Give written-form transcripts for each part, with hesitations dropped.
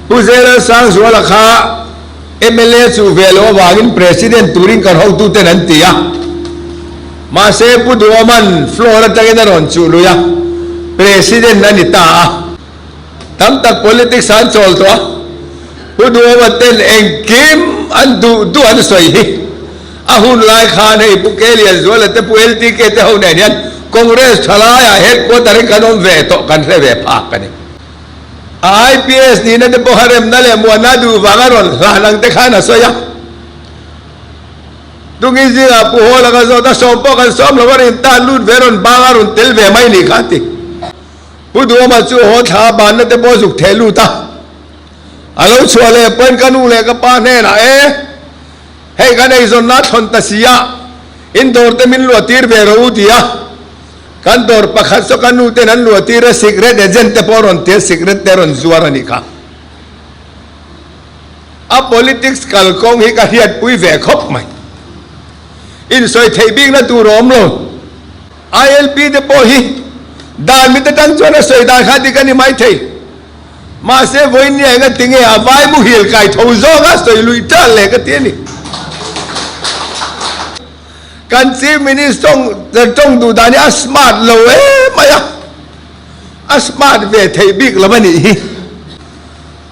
Pu Zelalsangzuala kha mla chuh ve loh avangin President turin kan hotuten an ti a. Mahse Pu Duhawman floor atangin a rawn chuh lui a, President a ni ta a. Tam tak politics an chawl tawh a, Pu Duhawma ten engkim an duh duh an sawi hi. A hun lai khan hei Pu K Lianzuala te Pu LTK te ho nen hian Congress thalaiah headquarter in kan awm ve tawh kan hre ve phak a ni. A IPS nihna te pawh a remna leh muanna duh vanga rawn hlan ang te khan a sawi a. Tungin zingah Pu Hawla ka zawt a, sawm pawh kan sawm lo a rin tan lut ve rawn bang a rawn tel ve mai nih kha a ti. Pu Duhawma chu haw thla a banna te pawh a zuk theh lut a. A lo chhuah leh pawhin ka nu leh ka pa hnenah e, hei kan eizawnna a thlawn ta si a, in dawr te min luah tir ve rawh u ti a. Kan dawr pakhat saw ka nu ten an luah tir a, sikret agent te pawh a rawn ti a, sikret te a rawn zuar a nih kha. A politics kalkawng hi ka hriatpui ve khawp mai. Insawi theih bikna tur a awm lo. ILP te pawh hi dan mit atang chuan a sawi dan kha dik a ni mai thei. Mahse vawiin nia enga tinge a vai muhil kai tho zawk a sawi luih tan leh ka ti a ni. Kan Chief Minister tawng duh dan hi a smart lo em mai a, a smart ve theih bik lo a nih hi.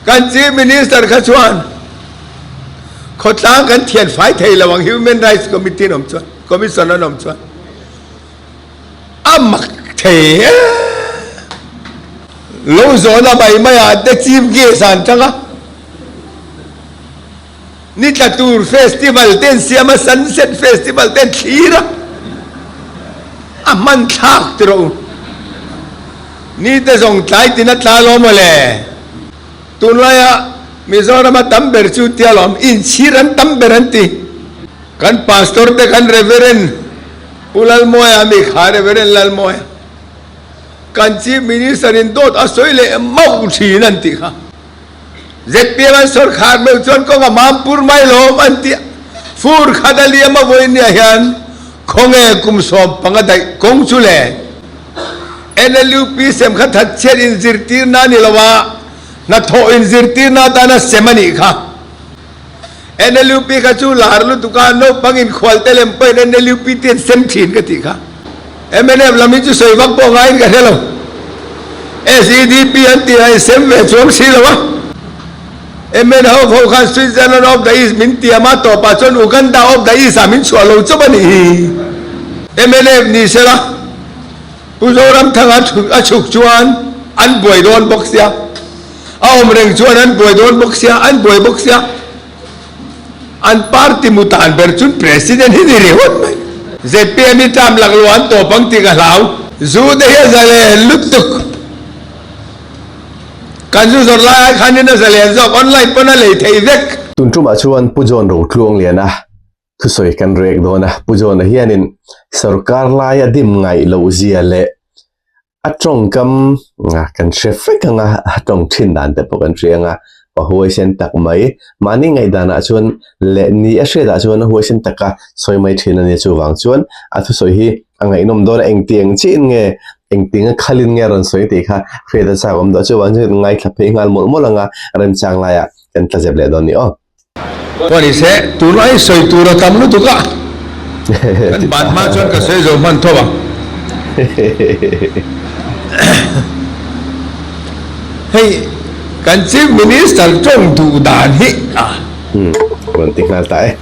Kan Chief Minister kha chuan khawtlang kan thian fai thei lo ang Human Rights Committee an awm chuan, Commission an awm chuan a mak thei em. Lo zawhna mai maiah te Chief Guest an tang a, ni tla tur festival te an siam a, Sunset Festival te an thlir a, a hman thlak ti rawh u. Ni te zawng tlai tin a tla alawm aw le. Tunlaia Mizorama tam ber chu tia lawm, inchhir an tam ber an ti. Kan Pastor te kan Reverend Pu Lalmawia mi kha Reverend Lalmawia kan Chief Minister in dawt a sawi leh mauh thin an tih kha. Zpm an sawrkhar meuh chuan kawng a mampur mai lawm an ti. Fur khat a liam a vawiin nia hian khawnge kum 15 daih kawng chu le. NLUP sem kha thatchhiat inzirtirna a ni lo a, hnathawh inzirtirna atana sem a nih kha. NLUP kha chu lar lutuk a, naupang inkhual te lem pawhin NLUP te an sem thin ka tih kha. Mnf lam hi chu sawi vak pawh ngaiin ka hre lo. SEDP an tih a insem ve chuang si lo a. MN ho ho khan Switzerland of the East min tiam a, tawpah chuan Uganda of the East ah min chhuah lo chawp a nih hi. Mnf ni sela Pu Zoramthanga a chhuk chuan an buai dawn bawk sia, a awm reng chuan an buai dawn bawk sia, an buai bawk sia. An party mu tan ber chuan President hi ni ringawt mai. Zpm hi term lak lo an tawp ang tih ka hlau. Zu te hi a zalen lutuk. Kan zu zawrh lai ai khanin a zalen zawk, online pawn a lei thei vek. Tun tumah chuan Pu John Rotluangliana thusawi kan rek dawn a, Pu John-a hianin sorkar lai a dim ngaih loh zia leh a tawngkam kan hre fek ang a, a tawng thin dan te pawh kan hria ang a, pa huaisen tak mai, mahni ngaihdanah chuan leh ni a hriatah chuan a huaisen taka sawi mai thin a ni. Chuvang chuan a thusawi hi a ngaihnawm dawn a, engtiang chiin nge, engtiang a khalin nge a rawn sawi tih kha hriat a chak awm tawh. Chuvang chuan ngaithla phei nghal mawlh mawlh ang a, remchang laiah kan tla zep leh dawn ni aw. Pawh ni se, tunlai sawi tur a tam lutuk a, kan ban hma chuan ka sawi zo hman tho ang. Hei kan Chief Minister tawng duh dan hi a. Rawn ti nghal ta e.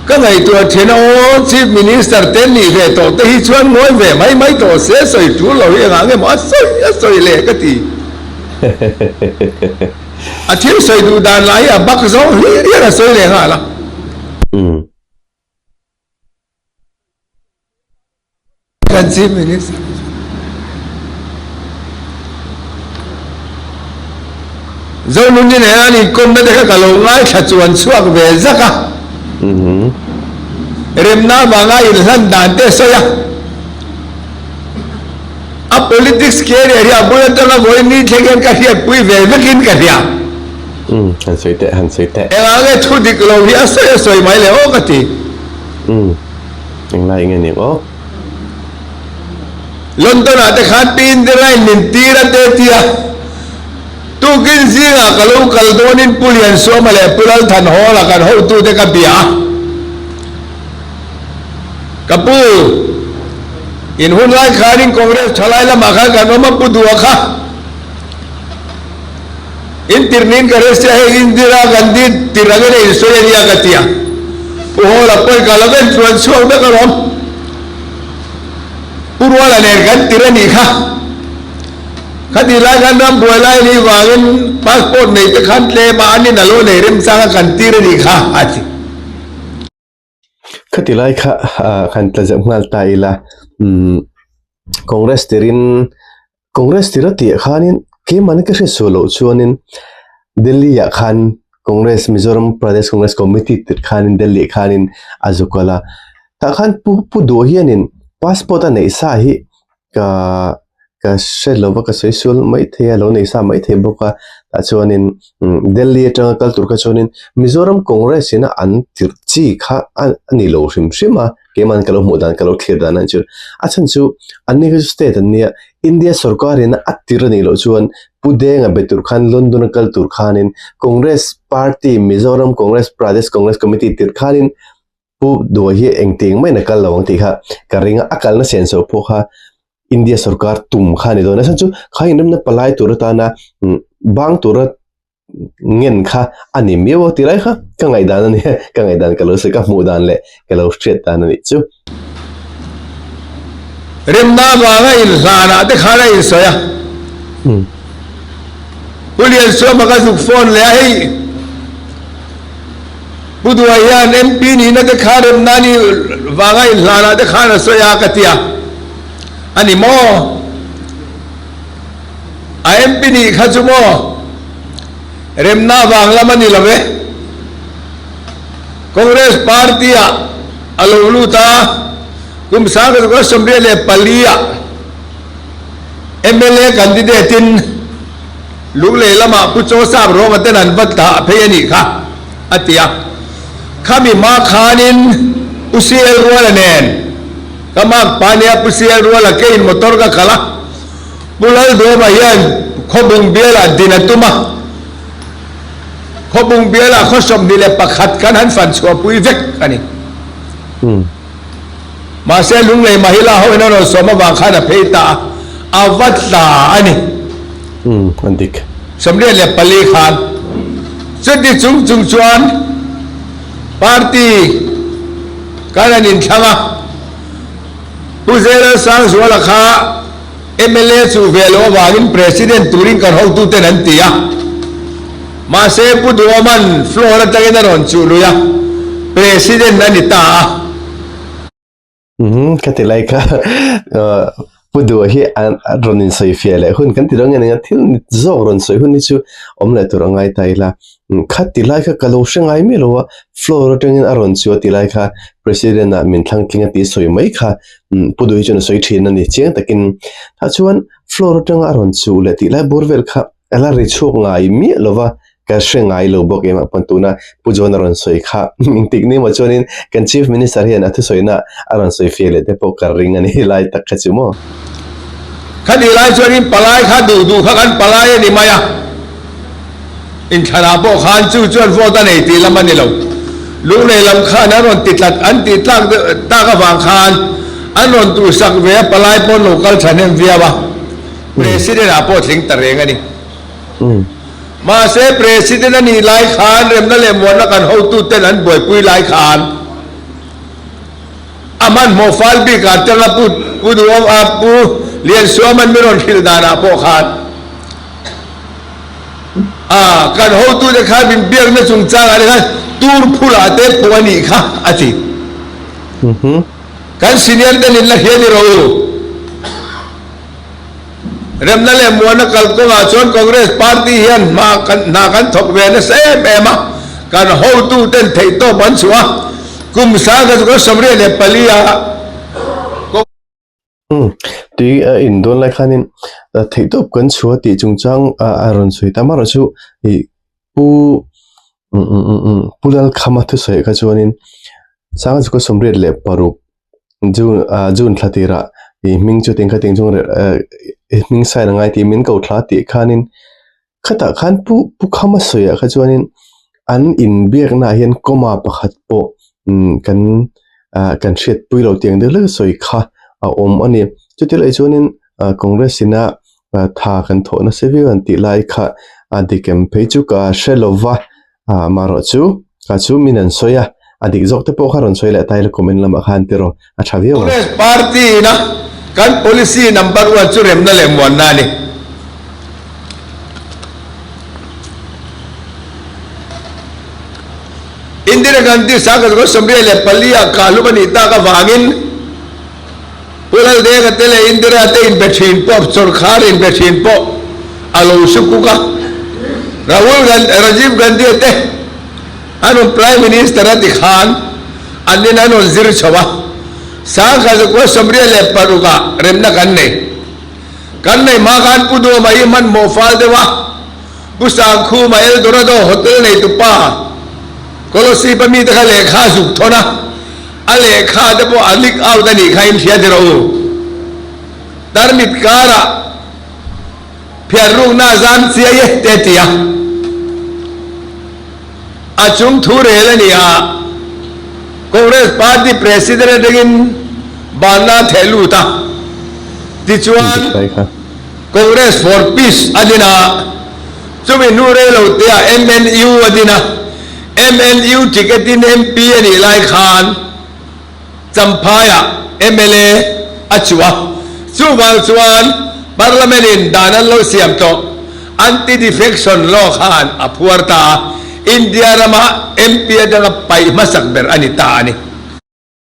Ka ngaihtuah thin a aw, Chief Minister te nih ve tawh te hi chuan ngawi ve mai mai tawh se, sawi tul lo hi engah nge maw a sawi a sawi leh ka ti. A thil sawi duh dan lah hi a bak zawng hlir hian a sawi leh nghal a. Kan Chief Minister Zonuni nen an inkawmna te kha ka lo ngaithla chuan chhuak ve zak a. Remna avanga inhlan dan te a sawi a. A politics career hi a bul atanga vawiin ni thleng hian ka hriatpui ve vekin ka hria. Umm, han sawi teh, han sawi teh. Engah nge thu dik lo hi a sawi a sawi mai le aw ka ti. Umm, englai nge ning aw. London ah te khan Pi Indira in min tir a te tia. Tukin zingah ka lo kal dawnin Pu Liansuama leh Pu Lalthanhawla kan hotute ka bia a. Ka pu, in hun lai khanin Congress thalai lamah khan kan awm a, Pu Dua kha in tirhnin ka hre sia, hei Indira Gandhi tirh angin a insawi a nia ka ti a. Pu Hawla pawi ka lo en tluan chhuak vek alawm. Pu Ruala nen kan tirh a nih kha. Khatih lai khan ram buai lai a nih vangin passport nei te khan tlem a, an in a lo nei remchang a kan tir a nih kha, a ti. Khati lai kha kan tla zeuh nghal ta ila umm Congress tirin Congress tira tih ah khanin keimahni ka hriat sual loh chuanin Delhi ah khan Congress Mizoram Pradesh Congress Committee tir khanin Delhi ah khanin a zu kal a tah khan pu pu duh hianin passport a neih sa hi Ka ka hre lo va ka sawi sual mai thei a lo nei sa mai thei bawk a tah chuanin Delhi atanga kal tur kha chuanin Mizoram Congress ina an tirh chi kha a ni lo hrim hrim a keimahni ka lo hmuh dan ka lo thlir dan a ni chu a chhan chu an ni kha chu state an nia India sorkar ina a tirh a nih loh chuan Pu Denga be tur khan London a kal tur khanin Congress party Mizoram Congress Pradesh Congress Committee tirh khanin Pu Duai hi engtiang maiin a kal lo ang tih kha ka ring a, a kalna senso pawh kha India sorkar tum kha a ni dawn a, chhan chu kha inremna palai tur atana bang tura ngen kha a ni miau a ti lai kha ka ngaihdan a ni a, ka ngaihdan ka lo sawi ka hmuh dan leh ka lo hriat dan a nih chu. Remna vanga inhlanah te khan a insawi a. Pu Liansuama ka zuk phone leh a hei. Pu Duai hian MP nihna te kha remna ni vanga inhlanah te khan a sawi a ka ti a, a ni maw? A MP nih kha chu maw? Remna vang lam a ni lo ve. Congress party ah a lo lut a, kum 1984 ah mla candidate in Lunglei lamah Pu Chaw Sap Rawma ten an va tah phei a nih kha, a ti a. Khami hma khanin Pu CL Ruala nen ka mark pa nia Pu CL Ruala keiin motor ka khalh a, Pu Lalduama hian Khawbung bialah din a tum a, Khawbung bialah khaw 21 kan han fan chhuahpui vek a ni. Mahse Lunglei Mahila ho in a rawn sawm avang khan a phei ta a, a va tla a ni. Umm, a dik. 84 khan chuti chung chung chuan party kan an inthlang a, Pu Zeral Sangzuala kha mla chu ve loh avangin President turin kan hotuten an ti a, mahse Pu Duaman floor atangin a rawn chuh lui a, President a ni ta a. Umm ka ti lai kha Pu Dua hi a rawn insawi fiah leh hun kan ti dawn nge nia thil ni zawk rawn sawi hun hi chu awm leh tur a ngai ta ila kha ti lai kha ka lo hre ngai miah lo a floor atangin a rawn chu a ti lai kha president ah min thlang tling a tih sawi mai kha Pu Dua hi chuan a sawi thin a ni chiang takin tah chuan floor atanga a rawn chuh leh tih lai bur vel kha a la ri chhuak ngai miah lo va ka hre ngai lo bawk em ah pawn tuna Pu John a rawn sawi kha engtik ni maw chuanin kan Chief Minister hian a thusawina a rawn sawi fiah leh te pawh ka ring a ni lai tak kha chu maw. Kha ni lai chuanin palai kha duh duh kha kan palai a ni mai a, inthlanah pawh khan chu chuan vote a nei tih lam a ni lo. Lunglei lam khan an rawn ti tlat an tih tlak deuh tak avang khan an rawn tuhsak ve a, palai pawn lo kal thahnem viau a, President ah pawh tling ta reng a ni. Mahse, President a nih lai khan remna leh muanna kan hotuten an buaipui lai khan a hmanhmawh fal bikah tanga Pu Pu Duhawm a Pu Liansuaman min rawn hrilh danah pawh khan a kan hotute khan min biakna chungchangah te khan tur phulah te phuh a nih kha a ti. Kan senior ten in la hria ni rawh u. Remna leh muanna kalkawngah chuan Congress party hian hma kan hna kan thawk ve nasa em em a, kan hotuten theihtawp an chhuah a, kum sangkhat chu kan 74 ah Umm, tui a in dawn lai khanin theihtawp kan chhuah tih chungchang a rawn sawi ta amaherawh chu ih Pu umm umm umm umm Pu Lalkhama thusawi kha chuanin sangkhat chu kan 86 June ah June thla tirah ih hming chu tin kha ting chung eh hming sign a ngai tih min ko thla tih khanin. Khatah khan pu pu Khama sawiah kha chuanin an inbiaknaah hian comma pakhat pawh umm kan ah kan hriatpui lo tih ang deuh hlek a sawi kha a awm a ni. Chuti lai chuanin ah Congress ina ah tha kan thawh nasa viau an tih lai kha a dik em phei chu ka hre lo va. Ah marawh chu ka chu min an sawi a, a dik zawk te pawh kha rawn sawi leh ta ila comment lamah khan tiraw a tha viau ang. Congress party ina kan policy number one chu remna leh muanna a ni. Indira Gandhi 1974 ah kahlum a nih tak avangin Pu Laldenga te leh Indira te inbe thin pawh, sawrkhar inbe thin pawh a lo su kuk a. Rahul Gandhi, Rajiv Gandhi te an rawn Prime Minister a ti khan an in an rawn zir chho a. 1986 ah remna kan nei. Kan nei hma khan Pu Duama hi hmanhmawh fal deuh a. Pu Sangkhuma El Dorado Hotel neitupa Kolosip a mite kha lehkha a zuk thawn a. A lehkha te pawh a leak out a nih kha in hria tirh u. Tarmit karah phiar rukna a zam chiai e te a ti a. A chung thu rel a ni a, Congress Party President atangin banna a theh lut a. Tichuan Congress for Peace a din a, chumi hnu rei lo te ah MNU a din a. MNU ticket in MP a nih lai khan Champhaiah mla a chuh a, chuvang chuan Parliament in dan an lo siam tawh Anti-Defection Law khan a phuar ta a, India rama MP atanga paih hmasak ber a ni ta a ni.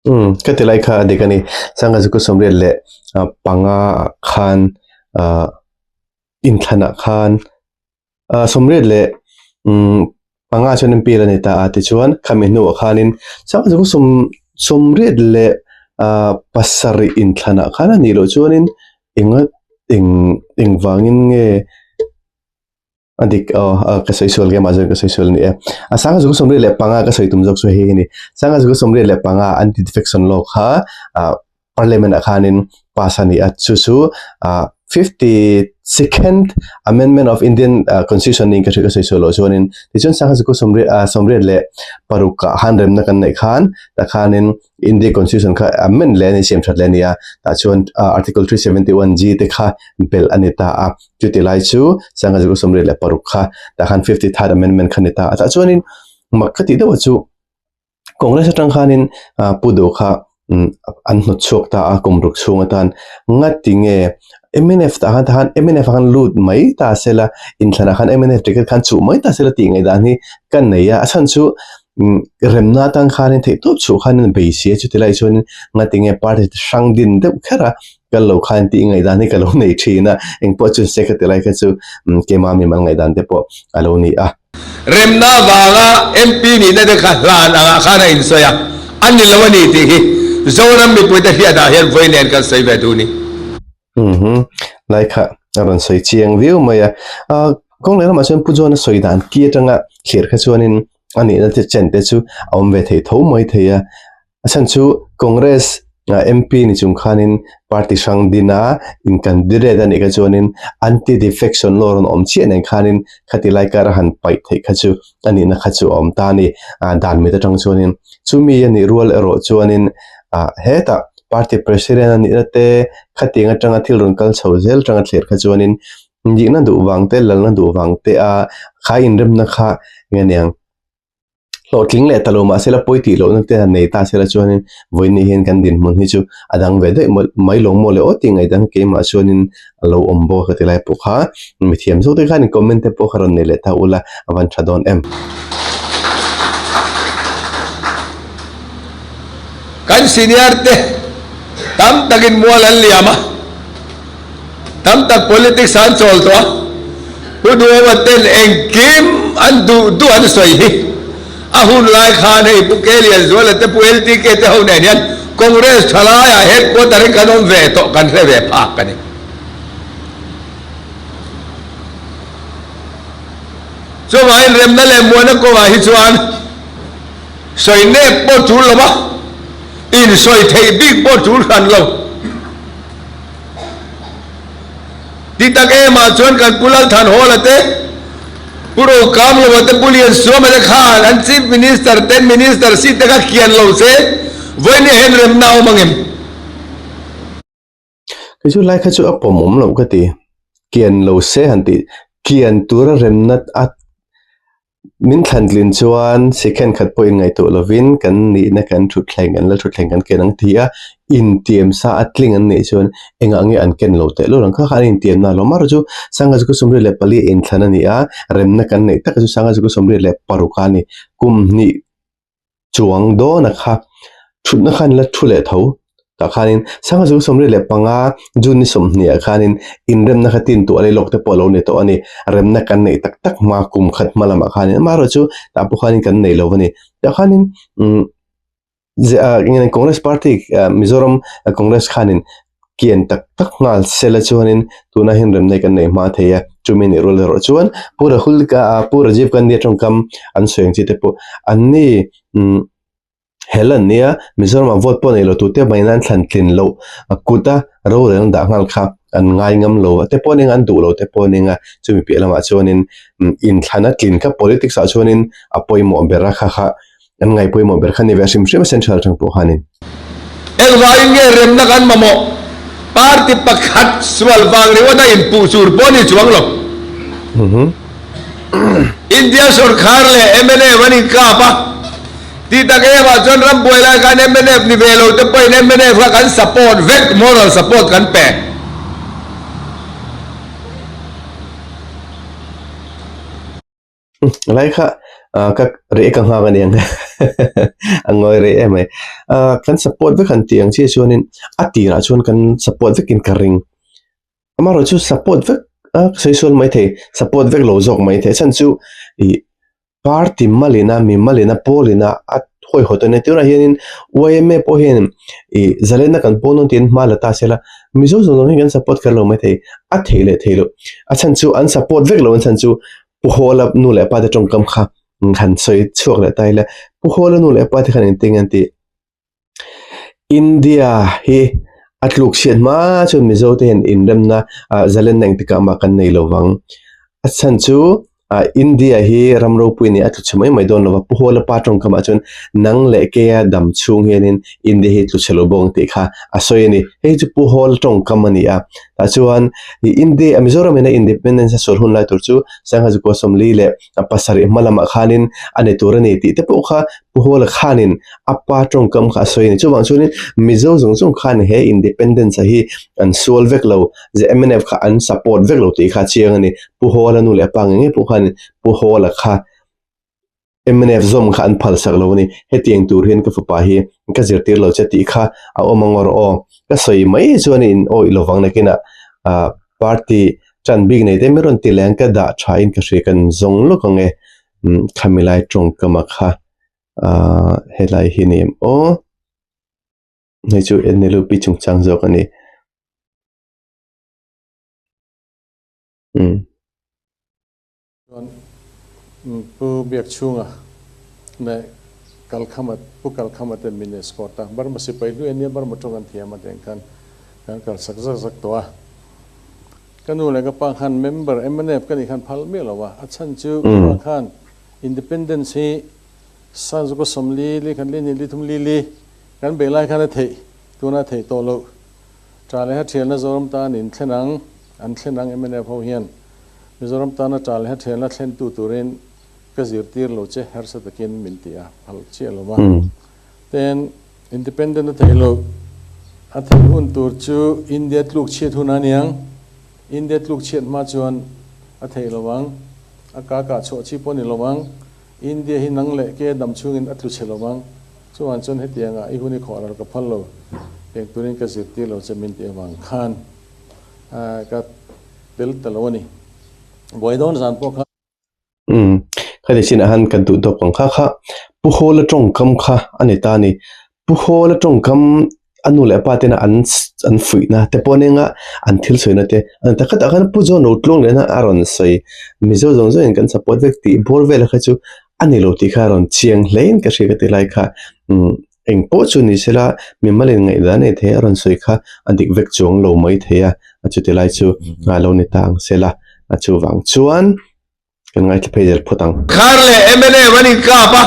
Umm, ka ti lai kha a dik a ni. Sangha Zuku Sawmriat leh panga ah khan inthlanah khan 28 leh panga chuan MP a ni ta a tichuan khami hnuah khanin 28 leh pasarih inthlanah khan a nih loh chuanin enga eng engvangin nge a dik aw ka sawi sual nge mah zawk ka sawi sual a ni e a 25 ka sawi tum zawk chu hei hi a ni 25 anti defection law kha ah. Parliament ah khanin pass a ni a, chu chu 52nd Amendment of Indian Constitution niin ka hria ka sawi sual loh chuanin tichuan sangha zakua 36 ah khan remna kan neih khan tah khanin India Constitution kha amend leh a ni siam that leh a ni a, tah chuan Article 371 G te kha belh a ni ta a, chuti lai chu sangha zakua 36 kha tah khan 53rd Amendment kha a ni ta a, tah chuanin mak ka tih deuh chu. Congress atang khanin Pu Duh kha an hnawt chhuak ta a kum ruk chhung atan ngati nge mnf tah khan tahan mnf ah khan lut mai ta sela inthlanah khan mnf ticket khan chuh mai ta sela tih ngaihdan hi ka nei a a chhan chu remna atang khanin theihtawp chhuh khanin bei si a chuti lai chuanin ngati nge party hrang din deuh kher a kal lo khan tih ngaihdan hi ka lo nei thin a engpawh chu se ka ti lai kha chu keimah mimal ngaihdan te pawh a lo ni a. Remna vanga MP nihna te kha hlan angah khan a insawi a, a ni lo a ni tih hi Zoram mipuite hriatah hian vawi nen kan sawi ve duh ni. Umm lai kha a rawn sawi chiang viau mai a. Kawng leh lamah chuan Pu John a sawi dan ki atanga thlir kha chuanin a nihna te chen te chu a awm ve thei tho mai thei a. A chhan chu Congress MP ni chung khanin party hrang dina in candidate a nih kha chuanin anti-defection law rawn awm chiah nen khanin khati lai kar a han paih theih kha chu a nihna kha chu a awm ta a ni. Dan mit atang chuanin chumi a nih rual erawh chuanin hetah party president a nihna te khatiang atanga thil rawn kal chho zel atanga thlir kha chuanin nihna duh vang te lalna duh vang te a kha inremna kha nge niang. Hlawhtling leh ta lo mahse la pawi tih lohna te han nei ta sela chuanin vawiin hian kan dinhmun hi chu a dang ve daih mawlh mai lo maw le aw tih ngaih dang keimah chuanin a lo awm bawk a ka ti lai pawh kha mithiam zawk te khan comment te pawh kha rawn nei leh ta ula a van tha dawn em. Kan senior te tam takin mual an liam a. Tam tak politics an chawl tawh a, Pu Duhoma ten engkim an duh duh an sawi hi a hun lai khan hei Pu K Lianzuala te Pu LTK te ho nen hian Congress thalaiah headquarter in kan awm ve tawh kan hre ve phak a ni. Chuvangin remna leh muana kawngah hi chuan sawi nep pawh tul lo va, insawi theih bik pawh tul hran lo. Ti tak emah chuan kan Pu Lalthan Hawla te, Pu Rokamlova te Pu Liansuama te khan an Chief Minister ten Minister seat te kha kian lo se vawiin hian remna a awm ang em? Kei chu lai kha chu a pawm awm loh ka ti. Kian lo se han tih kian tura remna a min thlan tlin chuan sikhen khat pawh inngaihtuah lovin kan nihna kan thutthleng kan la thutthleng kan ken ang ti a, intiam sa a tling an nih chuan engah nge an ken lo teh lul ang kha kha an intiamna a lawm a chu Sangha Zuka 34 inthlan a ni a, remna kan neih tak chu Sangha Zuka 36 a ni. Kum hnih chuang dawna kha thutna khan la thu leh tho tah khanin sangha zu 75 June ni 20 ah khanin inremna kha tin tuah leh lawk te pawh a lo ni tawh a ni remna kan neih tak tak hma kum khat hma lamah khanin amaherawhchu tah pawh khanin kan nei lo a ni tah khanin umm Congress party Mizoram Congress khanin kian tak tak nghal sela chuanin tunah hian remna kan nei hma thei a chumi nih rual erawh chuan Pu Rahul Pu Rajiv Gandhi atangkam an sawi ang chi te pawh anni umm hel an nia Mizoram ah vote pawh nei lo tute mai nan thlan tlin loh a kut a rorel an dah nghal kha an ngai ngam lo a te pawh ning an duh lo te pawh ning a chumi piah lamah chuanin inthlana tlin kha politics ah chuanin a pawimawh ber a kha kha An ngai pawimawh ber kha ni ve hrim hrim a central atang pawh khanin. Engvangin nge remna kan mamawh? Party pakhat sual vang ringawt a inpuh tur pawh ni chuang lo. India sawrkhar leh mnf an inkap a, tih tak em ah chuan ram buai lai khan mnf ni ve lo te pawhin mnf kha kan support vek, moral support kan pe. Lai kha ka reh ka nghak a ni ang a ngawi reh em mai kan support vek han tih ang chiah chuanin a tirah chuan kan support vekin ka ring amaherawhchu support vek a ka sawi sual mai thei support vek lo zawk mai thei a chhan chu ih party malina mi malina pawlina a hawihhawt a nia tunah hianin yma pawh hian ih zalenna kan pawn dawn tiin hma la ta se la mizo zawng zawng hi kan support kher lo mai thei a theih leh theih loh a chhan chu an support vek lo a chhan chu Pu Hawla nu leh pa te tawngkam kha han sawi chhuak leh ta ila Pu Hawla nu leh pa te khan engtin an tih India hi a tluk chhiat hma chuan Mizo te hian inremna ah zalenna engtikah mah kan nei lo vang a chhan chu ah India hi ram ropui a ni a tlu chhe mai mai dawn lo va Pu Hawla pa tawngkamah chuan nang leh keia dam chhung hianin India hi tlu chhe lo bawk ang tih kha a sawi a ni hei chu Pu Hawla tawngkam a ni a tah chuan ih India Mizoram ina independence a sual hun lai tur chu Sangha Zukua 47 hma lamah khanin a ni tur a ni tih te pawh kha Pu Hawla khanin a pa tawngkam kha a sawi a ni. Chuvang chuanin Mizo zawng zawng khan he independence a hi an sual vek lo, mnf kha an support vek lo tih kha a chiang a ni. Pu Hawla nu leh pa ngei ngei pawh khanin Pu Hawla kha Mnf zawm kha an phal sak lo a ni. Hetiang tur hian ka fapa hi ka zirtir lo che tih kha a awm ang awrh aw. Ka sawi mai chuan in awih lovang nakinah ah party tan bik nei te mi rawn ti leh ang ka dah tha in ka hria kan zawng lawk ang e. Umm khami lai tawngkam a kha ah helai hi ni em aw. Hei chu NLUP chungchang zawk a ni. Umm. Chuan Pu Biakchhunga leh Kalkhama, Pu Kalkhama te min escort a, Burma sipai hlui ania Burma tawng an thiam a tih ang khan kan kal sak zak zak tawh a. Ka nu leh ka pa khan member mnf ka nih khan phal miah lo a, a chhan chu ka pa khan Independence hi Sanzuka 40 li khan li hnih li thum li li kan beih lai khan a theih, tuna a theih tawh loh. Tha leh ha thialna Zoram tan in thlen ang, an thlen ang mnf ho hian Mizoram tana tha leh ha thialna thlentu turin ka zirtir lo che harsa takin min ti a, phal chiah lo va. Ten Independent a theih loh, a theih hun tur chu India tluk chhiat hun a niang, India tluk chhiat hma chuan a theih lo ang, a ka kah chhuah chi pawh a ni lo ang, India hi nang leh ke dam chhungin a tlu chhe lo ang, Chuvang chuan hetiangah i hun i khawh ral ka phal lo, eng turin ka zirtir lo che min tih avang khan ka tel ta lo a ni. Buai dawn zan pawh kha. Umm, khati chinah han ka duh tawp ang kha kha Pu Hawla tawngkam kha a ni ta a ni. Pu Hawla tawngkam a nu leh a pa tena an an fuihna te pawh nenga an thil sawina te a ni ta. Khatah khan Pu John Rotluangliana a rawn sawi Mizo zawng zawngin kan support vek tih bawr vel kha chu a ni lo tih kha a rawn chiang hlein ka hria ka ti lai kha umm eng pawh chu ni sela mimal in ngaihdan nei thei a rawn sawi kha a dik vek chuang lo mai thei a, chuti lai chu a lo ni ta ang sela a chuvang chuan. Kan ngaithla phei zel phawt ang. Khar leh mnf an inkap a,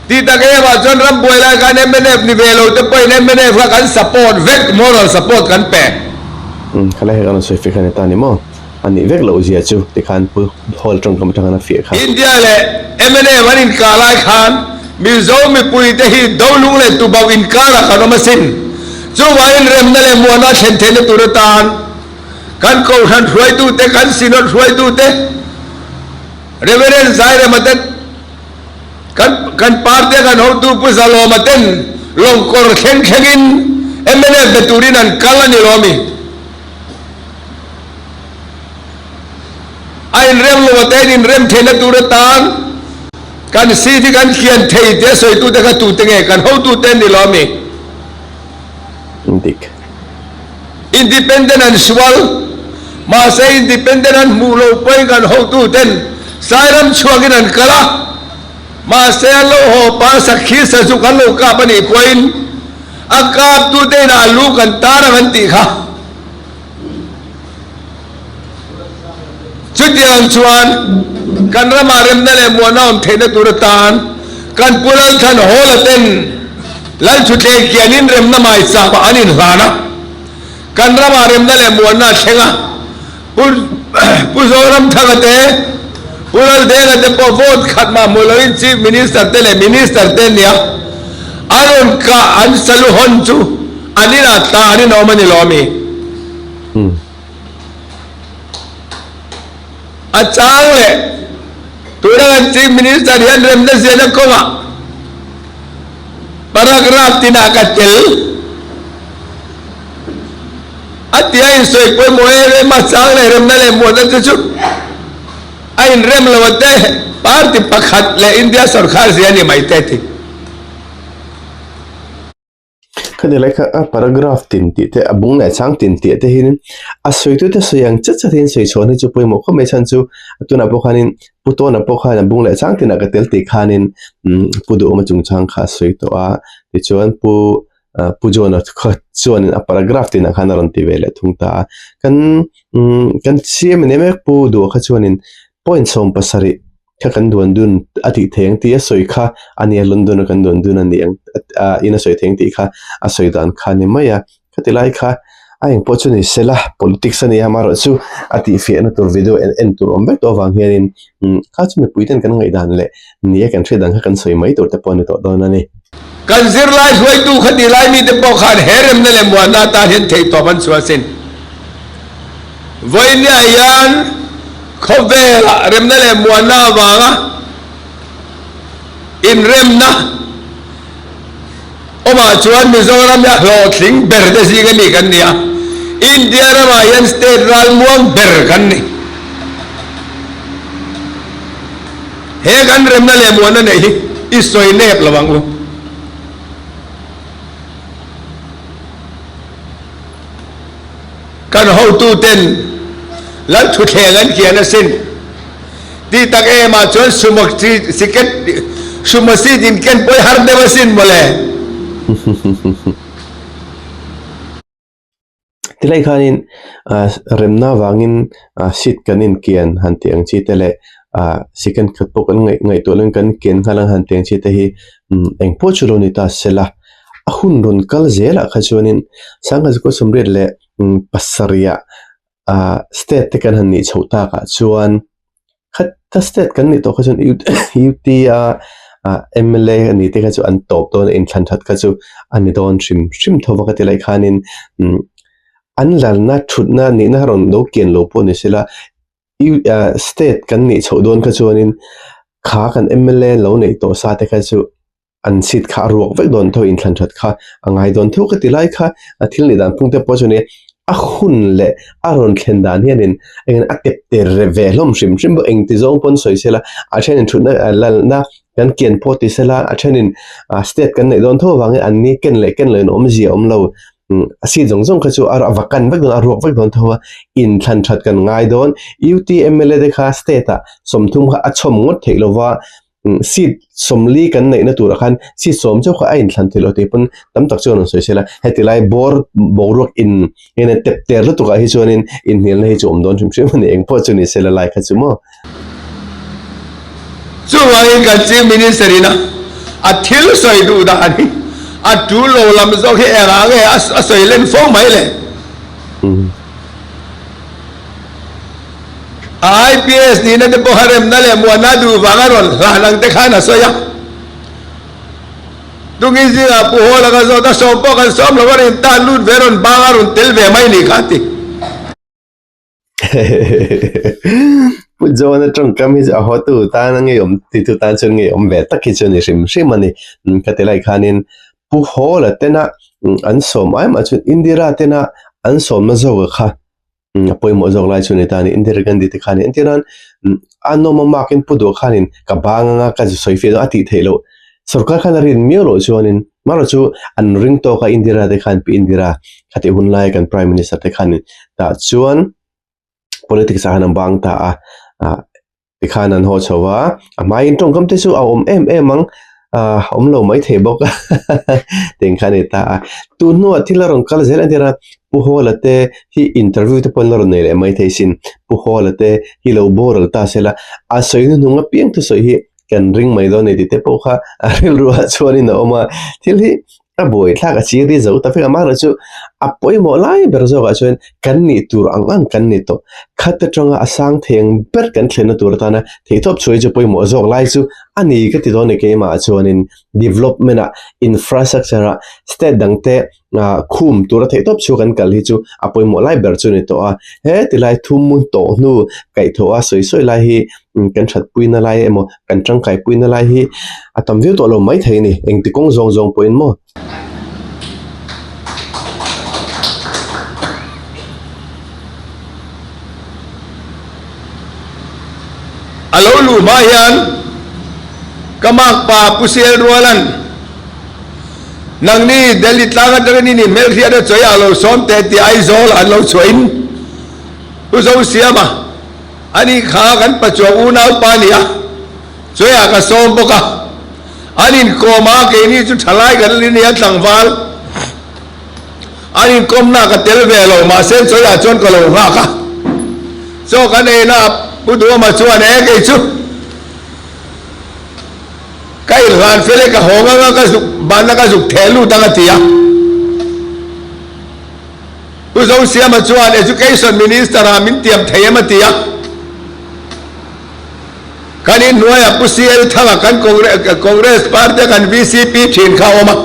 tih tak emah chuan rambuai lai khan mnf ni ve lo te pawhin mnf kha kan support vek, moral support kan pe. Umm khalai hek a rawn sawi fek a ni ta ni maw? A nih vek loh zia chu tikhan Pu Hall tawngkam atang khan a fiah kha. India leh mnf an inkah lai khan Mizo mipuite hi Dolung leh Tubauh inkarah kan awm asin. Chuvangin remna leh muana thlen theihna tur atan Kan Kohhran hruaitute, kan Synod hruaitute, Reverend Zairema te, kan kan party a kan hotu Pu Zalawma ten lawngkawr thleng thlengin mnf be turin an kal a ni lo ami? A inrem lo a te in inrem theihna tur atan kan seat hi kan kian thei tia sawitute kha tute nge? Kan hotute an ni lo ami? Dik. Independent an sual, mahse independent an hmuh loh pawhin kan hotu ten Sairam chhuakin an kal a, mahse an lo haw pa sakhi sazuk an lo kap a nih pawhin a kaptute inah lu kan tar ang an tih kha. Chutiang chuan kan ramah remna leh muana awm theihna tur atan kan Pu Lalthan Hawla ten Lalthutleng kianin remna maichapah an inhlan a, kan ramah remna leh muanna a thleng a, Pu Pu Zoramthanga te, Pu Laldenga te pawh vote khat mah hmu loin Chief Minister te leh Minister te an ni a, a rawn kah an salu hawn chu an inah tah an inawm a ni lo ami? A chang leh tuna kan Chief Minister hian remna ziahna kawngah paragraph tinah ka tel a ti a insawi pawimawh em em a, chang leh remna leh muanna te chu a inrem lo a te party pakhat leh India sorkar zia a ni mai te a ti. Khati lai kha a paragraph tin tih te a bung leh chang tin tih te hian a sawitute sawi ang chat chat hian sawi chhuah hi chu pawimawh khawp mai chhan chu tunah pawh khanin Pu Tawna pawh khan a bung leh chang tinah ka tel tih khanin umm Pu Duhawma chungchang kha a sawi tawh a tichuan Pu ah Pu John-a kha chuanin a paragraph tinah khan a rawn ti ve leh thung ta a kan umm kan CM a ni mek Pu Duha kha chuanin point 70 kha kan duan dun a tih thei ang tih a sawi kha a nia London a kan duan dun a ni ang ah in a sawi thei ang tih kha a sawi dan kha a ni mai a khati lai kha a engpawh chu ni sela politics a ni a amaherawhchu a tihfiahna tur video en en tur awm vek tawh avang hianin umm kha chu mipui ten kan ngaihdan leh ni a kan hriat dan kha kan sawi mai tur te pawh a ni tawh dawn a ni. Kan zirlai hruaitu khati lai mite pawh khan he remna leh muanna atan hian theihtawp an chhuah asin. Vawinia hian khawvelah remna leh muanna avanga inremna awmah chuan Mizoram hi a hlawhtling ber te zing a mi kan ni a, India ramah hian state ralmuang ber kan ni. He kan remna leh muanna neih hi i sawi nep lo ang u. Kan hotuten Lalthuthleng an kian asin. Tih tak em ah chuan sumo siket sumo seat in ken pawi har deuh asin mawle. Tilai khanin remna vangin seat kan inkian han tih ang chi te leh second khat pawh kan ngaihtuah loin kan kian nghal ang han tih ang chi te hi engpawh chu lo ni ta sela. A hun rawn kal zelah kha chuanin Sangha Sawmriat leh pasarihah ah state te kan han nih chhoh takah chuan khata state kan nih tawh kha chuan UT a ah mla a ni te kha chu an tawp dawn a inthlan that kha chu a ni dawn hrim hrim tho va ka ti lai khanin umm an lalna thutna nihna rawn lo kian lo pawh ni sela state kan nih chhoh dawn kha chuanin kha kan mla lo neih tawh sa te kha chu. an seat kha a ruak vek dawn tho inthlan that kha a ngai dawn tho ka ti lai kha a thil nih dan phung te pawh chu ni a hun leh a rawn thlen dan hianin engin a tep ter ve hlawm hrim hrim bawk engti zawng pawn sawi sela a thenin thutna lalna kan kian pawh ti sela a thenin ah state kan neih dawn tho avangin an ni ken leh ken loh in awmzia a awm lo a seat zawng zawng kha chu a vakan vek dawn a ruak vek dawn tho a inthlan that kan ngai dawn UT M L A te kha state ah 30 kha a chhawm ngawt theih lova. Seat 40 kan neihna turah khan seat 10 chauh kha a inthlan theih loh tih pawn tam tak chuan an sawi sel a, heti lai bawr boruak in in a tep ter lutuk ah hi chuanin inhnialna hi chu awm dawn hrim hrim a ni, engpawh chu ni sela lai kha chu maw. Chuvangin kan Chief Minister in a a thil sawi duh dan hi a tul lo lam zawk hi engah nge a sawi len fo mai le? A IPS nihna te pawh a remna leh muanna duh vanga rawn hlan ang te khan a sawi a. Tungin zingah Pu Hawla ka zawt a, sawm pawh kan sawm lo a rawn tan lut ve rawn bang a rawn tel ve mai nih kha a ti. Pu John-a tawngkam hi chu a hawtu tan a ngeiawm titu tan chuan ngeiawm ve tak hi chu a ni hrim hrim a ni. Ka ti lai khanin Pu Hawla tena an sawm ai mah chuan Indira tena an sawmna zawka kha a pawimawh zawk lai chu a ni ta a ni. Indira Gandhi te khanin entir nan a nawm a makin Pu Duha khanin ka bang anga ka sawi fiah dawn a tih theih loh. Sorkar khan a rin miau loh chuanin marawh chu an ring tawk a Indira te khan Pi Indira khatih hun laia kan Prime Minister te khanin tah chuan politics ah khan an bang ta a ah tikhan an haw chho a a hmaiin tawngkam te chu a awm em em ang ah awm lo mai thei bawk a teng kha a ni ta a tun hnuah thil a rawn kal zel entir a Pu Hawla te hi interview te pawh an la rawn nei leh mai thei sin Pu Hawla te hi lo boral ta sela a sawi hnuhnung apiang thusawi hi kan ring mai dawn a ni tih te pawh kha a rilru ah chuanin a awm a thil hi a buai thlak a chiri zo ta vek a amaherawh chu a pawimawh lai ber zawkah chuan kan nih tur ang ang kan ni tawh khat atanga a sang thei ang ber kan thlenna tur atana theihtawp chhuai chu pawimawh zawk lai chu a ni ka ti dawn a ni keimah chuanin development ah infrastructure ah state dang te ah khum tura theihtawp chhuak kan kal hi chu a pawimawh lai ber chu a ni tawh a he tilai thum tawh hnu kaihthawh a sawi sawi lai hi kan that puina lai emaw kan tangkai puina lai hi a tam viau tawh lo mai thei a ni engti kawng zawng zawng pawhin maw. A lo luh hma hian ka makpa Pu Sial Rualan Nangni Delhi tlang atangin i ni hmelhriat a chawi ah lo sawm teh tih Aizawl an lo chhuah in Pu Zosiama a nih kha kan pachuang unau pa nia chawi ah ka sawm bawk a an inkawm a keini chu thalai kan li nia tlangval an inkawmna ka tel ve lo mahse chawi ah chuan ka lo nghak a chaw kan eina Pu Duhawma chuan e kei chu Ka inhlan fel e, ka hawng anga ka zuk banna ka zuk theh lut ang a ti a. Pu Zosiama chuan Education Minister ah min tiam thei em a ti a. Kan inhnuaiah Pu CL Thanga kan Congress Party a kan VCP thin kha a awm a.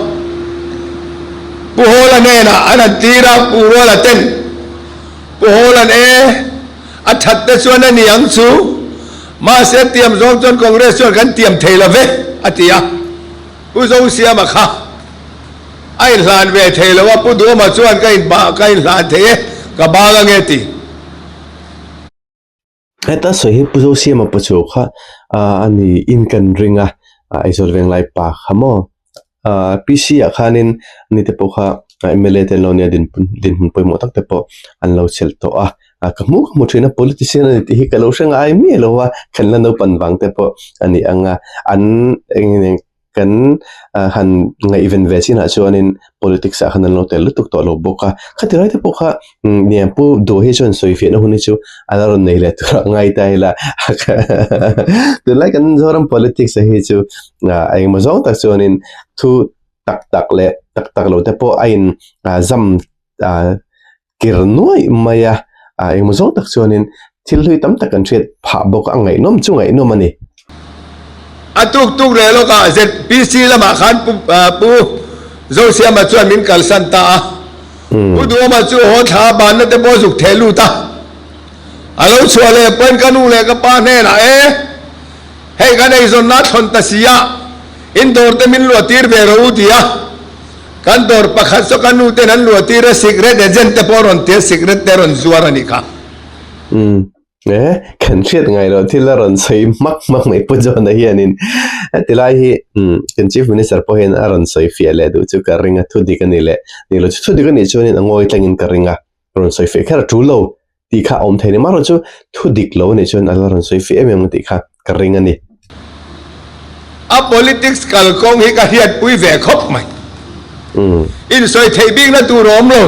Pu Hawla hnenah an han tir a, Pu Ruala ten Pu Hawla'n e, A that te chuan a ni ang chu, mahse tiam zawng chuan Congress chuan kan tiam thei lo ve, a ti a. Pu Zosiama kha a inhlan ve thei lo a, Pu Duhawma chuan ka inbah ka inhlan thei e, ka bang ange ti. Heta sawi hi Pu Zosiama pachu kha a ni in kan ring a, Aizawl Venglai pa kha maw? PC ah khanin ani te pawh kha mla te an lo nia dinhmun pawimawh tak te pawh an lo chelh tawh a ka hmuh ka hmu thin a politician ani tih hi ka lo hre ngai miah lo a kan la naupan vang te pawh a ni ang a an eng kan han ngaihven ve chinah chuanin politics ah khan an lo tel lutuk tawh lo bawk a khati lai te pawh kha Nia Pu Duh hi chuan sawi fiahna hun hi chu a la rawn nei leh tur a ngai ta ila tunlai kan Zoram politics a hi chu a engemaw zawng tak chuanin thu tak tak leh tak tak lo te pawh a in zam kir nuaih mai a engemaw zawng tak chuanin thil hlui tam tak kan hriat phah bawk a ngaihnawm chu ngaihnawm a ni. A tuk tuk leh lawkah ZPC lamah khan Pu Zosiama chuan min kalsan ta a. Pu Duhawma chu haw thla banna te pawh zuk theh lut a. A lo chhuah leh pawn ka nu leh ka pa hnenah e, hei kan eizawnna a thlawn ta si a, in dawr te min luah tir ve rawh u ti a. Kan dawr pakhat saw ka nu ten an luah tir a, sikret agent te pawh rawn tia sikret te rawn zuar a nih kha. E, kan hriat ngai loh thil a rawn sawi hmak hmak mai Pu John-a hianin heti lai hi kan Chief Minister pawh hian a rawn sawi fiah leh duh chu ka ring a, thu dik a ni leh ni lo chu thu dik a nih chuanin a ngawi tlangin ka ring a, rawn sawi fiah kher a tul lo tih kha a awm thei a ni. Amaherawhchu chu thu dik lo a nih chuan a la rawn sawi fiah em em ang tih kha ka ring a ni. A politics kalkawng hi ka hriatpui ve khawp mai. Insawi theih bikna tur a awm lo.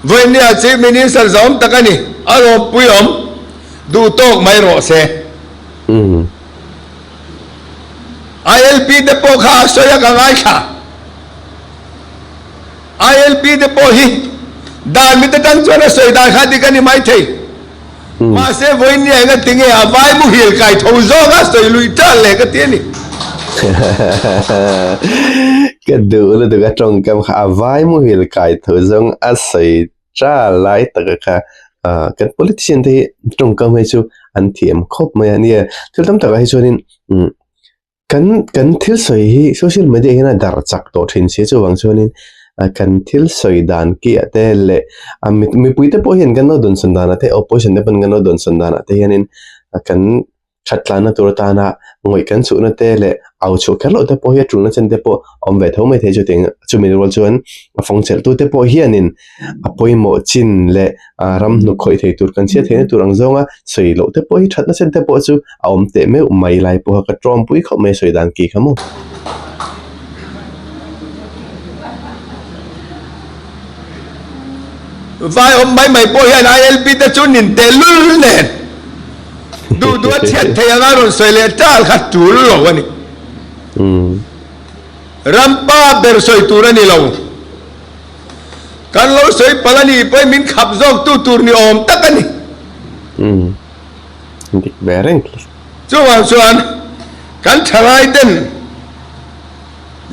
Vawinia Chief Minister zawm tak a ni, a rawpui awm duh tawk mai rawh se. ILP te pawh kha a sawi a ka ngaithla. ILP te pawh hi dan mit atang chuan a sawi dan kha dik a ni maithei. Mahse vawinia enga tinge a vai muhil kai tho zawk a sawi lui tan leh ka ti a ni. Ka duh lutuk a tawngkam kha a vai muhil kai tho zawng a sawi ta lai taka kha kan politician te hi tawngkam hi chu an thiam khawp mai a nia. Thil tam takah hi chuanin Kan kan thil sawi hi social media hian a darh chak tawh thin si chuvang chuanin kan thil sawi dan ki ah te leh a mipui te pawh hian kan lo dawnsawn danah te opposition te pawn kan lo dawnsawn danah te hianin kan that tlanna tur atana ngawih kan chhuhna te leh au chhuah kher loh te pawh hi a tulna chen te pawh a awm ve tho mai thei chutiang chumi rual chuan a fawng chelh tu te pawh hianin a pawimawh chin leh ram hnuk khawih thei tur kan chhiat theihna tur ang zawnga sawi loh te pawh hi thatna chen te pawh chu a awm teh meuh mai lai pawha ka tawmpui khawp mai sawi dan ki kha maw. Vai awm mai mai pawh hian ILP te chu nin teh lul nen duh duh a chhiat thei anga rawn sawi leh tal kha tul lo a ni. Rampa ber sawi tur a ni lo. Kan lo sawi palh a nih pawhin min khap zawk tu tur ni awm tak a ni. Umm dik ve reng khi. Chuvang chuan kan thalai ten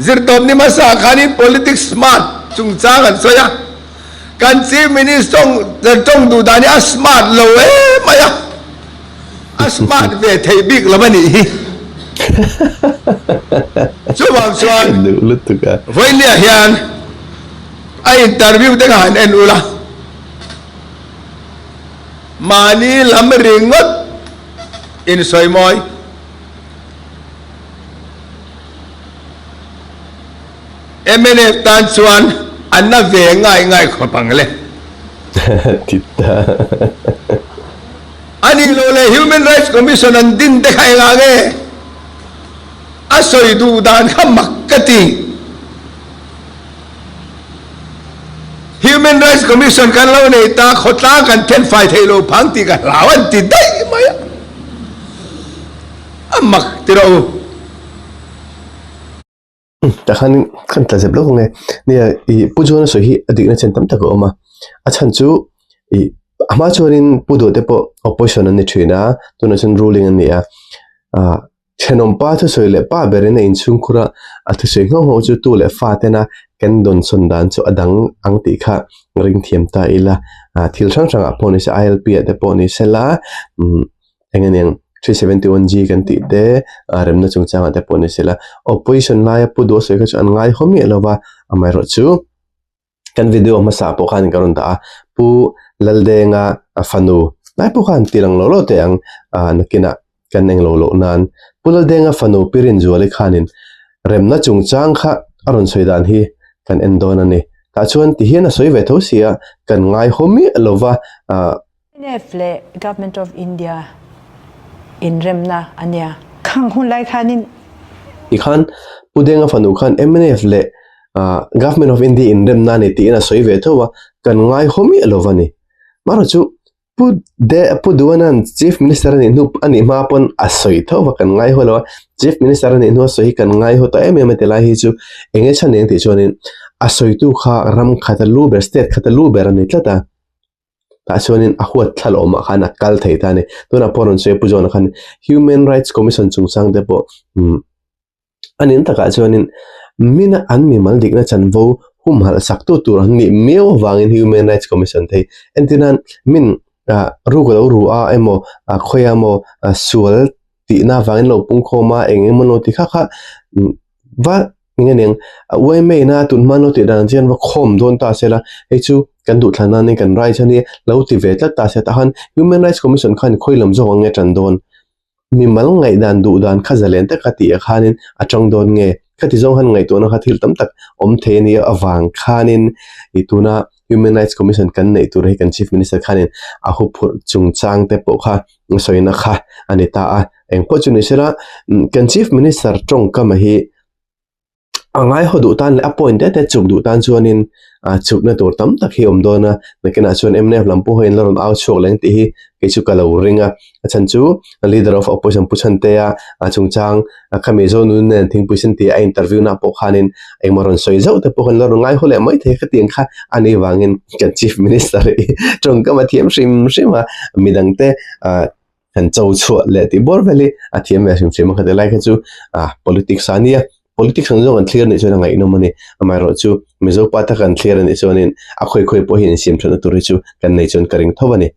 zirtawp ni hmasa khanin politics smart chungchang an sawi a, kan Chief Minister tawng duh dan hi a smart lo em mai a. A smart ve theih bik lo a nih hi. Chuvang chuan Vawinia hian a interview te kha han en ula, mahni lam ringawt insawi mawi. Mnf tan chuan a na ve ngai ngai khawp ang le. A nih loh leh Human Rights Commission an din te kha engah nge a sawi duh dan kha mak ka ti. Human Rights Commission kan lo nei ta, khawtlang kan then fai theih lo phang tih ka hlau an ti daih mai a. A mak ti rawh u. Tah khan kan tla zep lawk ang e. Nia ih Pu John-a sawi hi a dikna chen tam tak a awm a. A chhan chu ih a hma chuanin Pu Duh te pawh opposition an ni thin a, tunah chuan ruling an ni a. Ah thenawm pa thusawi leh pa berin a inchhungkhur a, a thusawi nghauh nghauh chu tu leh fa tena kan dawnsawn dan chu a dang ang tih kha ring thiam ta ila. Ah thil hrang hrangah pawh ni se I_L_P ah te pawh ni sela umm. Eng aniang 371G kan tih te remna chungchangah te pawh ni sela opposition laia pu duh a sawi kha chu an ngaihawm miah lo va amaherawhchu kan video hmasa pawh khan ka rawn dah a pu Laldenga fanu lai pawh khan ti lang lo lo teh ang nakinah kan eng lo loh nan pu Laldenga fanu Pi Rinzuali khanin remna chungchang kha a rawn sawi dan hi kan en dawn a ni tah chuan tihian a sawi ve tho si a kan ngaihawm miah lo va. Mnf leh Government of India inremna a nia. Khang hun lai khanin. Tikhan Pu Denga fanu khan mnf leh Government of India inremna a ni tiin a sawi ve tho a, kan ngaihawm miah lo va ni. Marawh chu Pu De Pu Duana'n Chief Minister a nih hnu a nih hma pawn a sawi tho va kan ngaihawm lo a, Chief Minister a nih hnu a sawi hi kan ngaihawm ta em em a ti lai hi chu eng nge chhan eng tih chuanin a sawitu kha ram khata lu ber state khata lu ber a ni tlat a. Tah chuanin a huat thla lo awmah khan a kal thei ta a ni. Tunah pawh rawn sawi a Pu John-a khan Human Rights Commission chungchang te pawh umm a nin takah chuanin mina an mimal dikna chanvo humhalh sak tu tur an nih miau avangin Human Rights Commission te hi entir nan min ah ruk a lo ru a emaw ah khawiah emaw sual tihna avangin lo pungkhawm a eng emaw lo ti kha kha va Eng aniang, a uaimei na tun hma lo tih dan chian va khawm dawn ta se la, hei chu kan duh thlan nan in kan rights a nia, lo ti ve tlat ta se tah khan Human Rights Commission khan khawi lam zawk ang nge tan dawn? Mimal ngaihdan duh dan kha zalen taka tih ah khanin a tang dawn nge? Khati zawng han ngaihtuahna kha thil tam tak awm thei a nia avang khanin ih tuna Human Rights Commission kan neih tur hi kan Chief Minister khanin a huphurh chungchang te pawh kha sawina kha a ni ta a, engpawh chu ni sela kan Chief Minister tawngkam hi. A ngaihaw duh tan leh a point te te chuk duh tan chuanin ah chukna tur tam tak hi a awm dawn a, nakinah chuan mnf lam pawh hian la rawn au chhuak leng tih hi kei chu ka lo ring a, a chhan chu leader of opposition Pu Chhantea a chungchang a khami Zonun nen thingpui sen tia a interview na pawh khanin engmaw rawn sawi zauh te pawh khan la rawn ngaihaw leh mai thei a khatiang kha a nih vangin kan chief minister hi tawngkam a thiam hrim hrim a, midangte ah han cho chhuah leh tih bawr vel hi a thiam ve hrim hrim a khati lai kha chu ah politics a nia politics ang zawng an thlir anih chuan a ngaihnawm a ni amaherawh chu Mizo pa taka an thlir anih chuanin a khawi khawi pawh hi insiam thatna tur hi chu kan nei chuan ka ring tho a ni.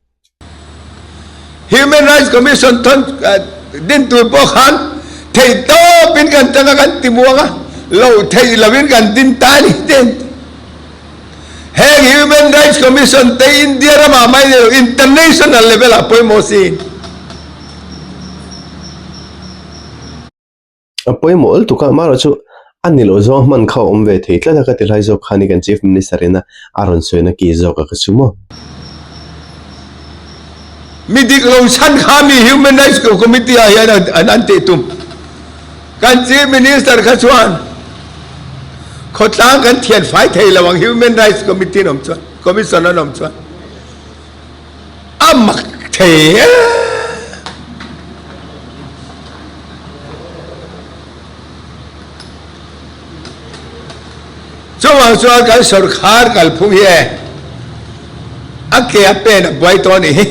Human Rights Commission thawn din tur pawh khan theih tawpin kan tang a kan ti muang a, loh theih lovin kan din ta a ni ten. Heng Human Rights Commission te India ramah mai ni lo international level ah pawimawh si. A pawimawh lutuk a, amaherawh chu a ni loh zawng hman kha a awm ve thei tlat a ka ti hlai zawk kha ni kan Chief Minister in a a rawn sawina ki zawk a ka chu maw. Mi dik lo chhan kha mi Human Rights Committee ah hian an an tih tum. Kan Chief Minister kha chuan khawtlang kan thian fai thei lo ang Human Rights Committee an awm chuan, Commission an awm chuan a mak thei e. Chuvang chuan kan sawrkhar kalphung hi e a ke a pen a buai tawh a nih hi.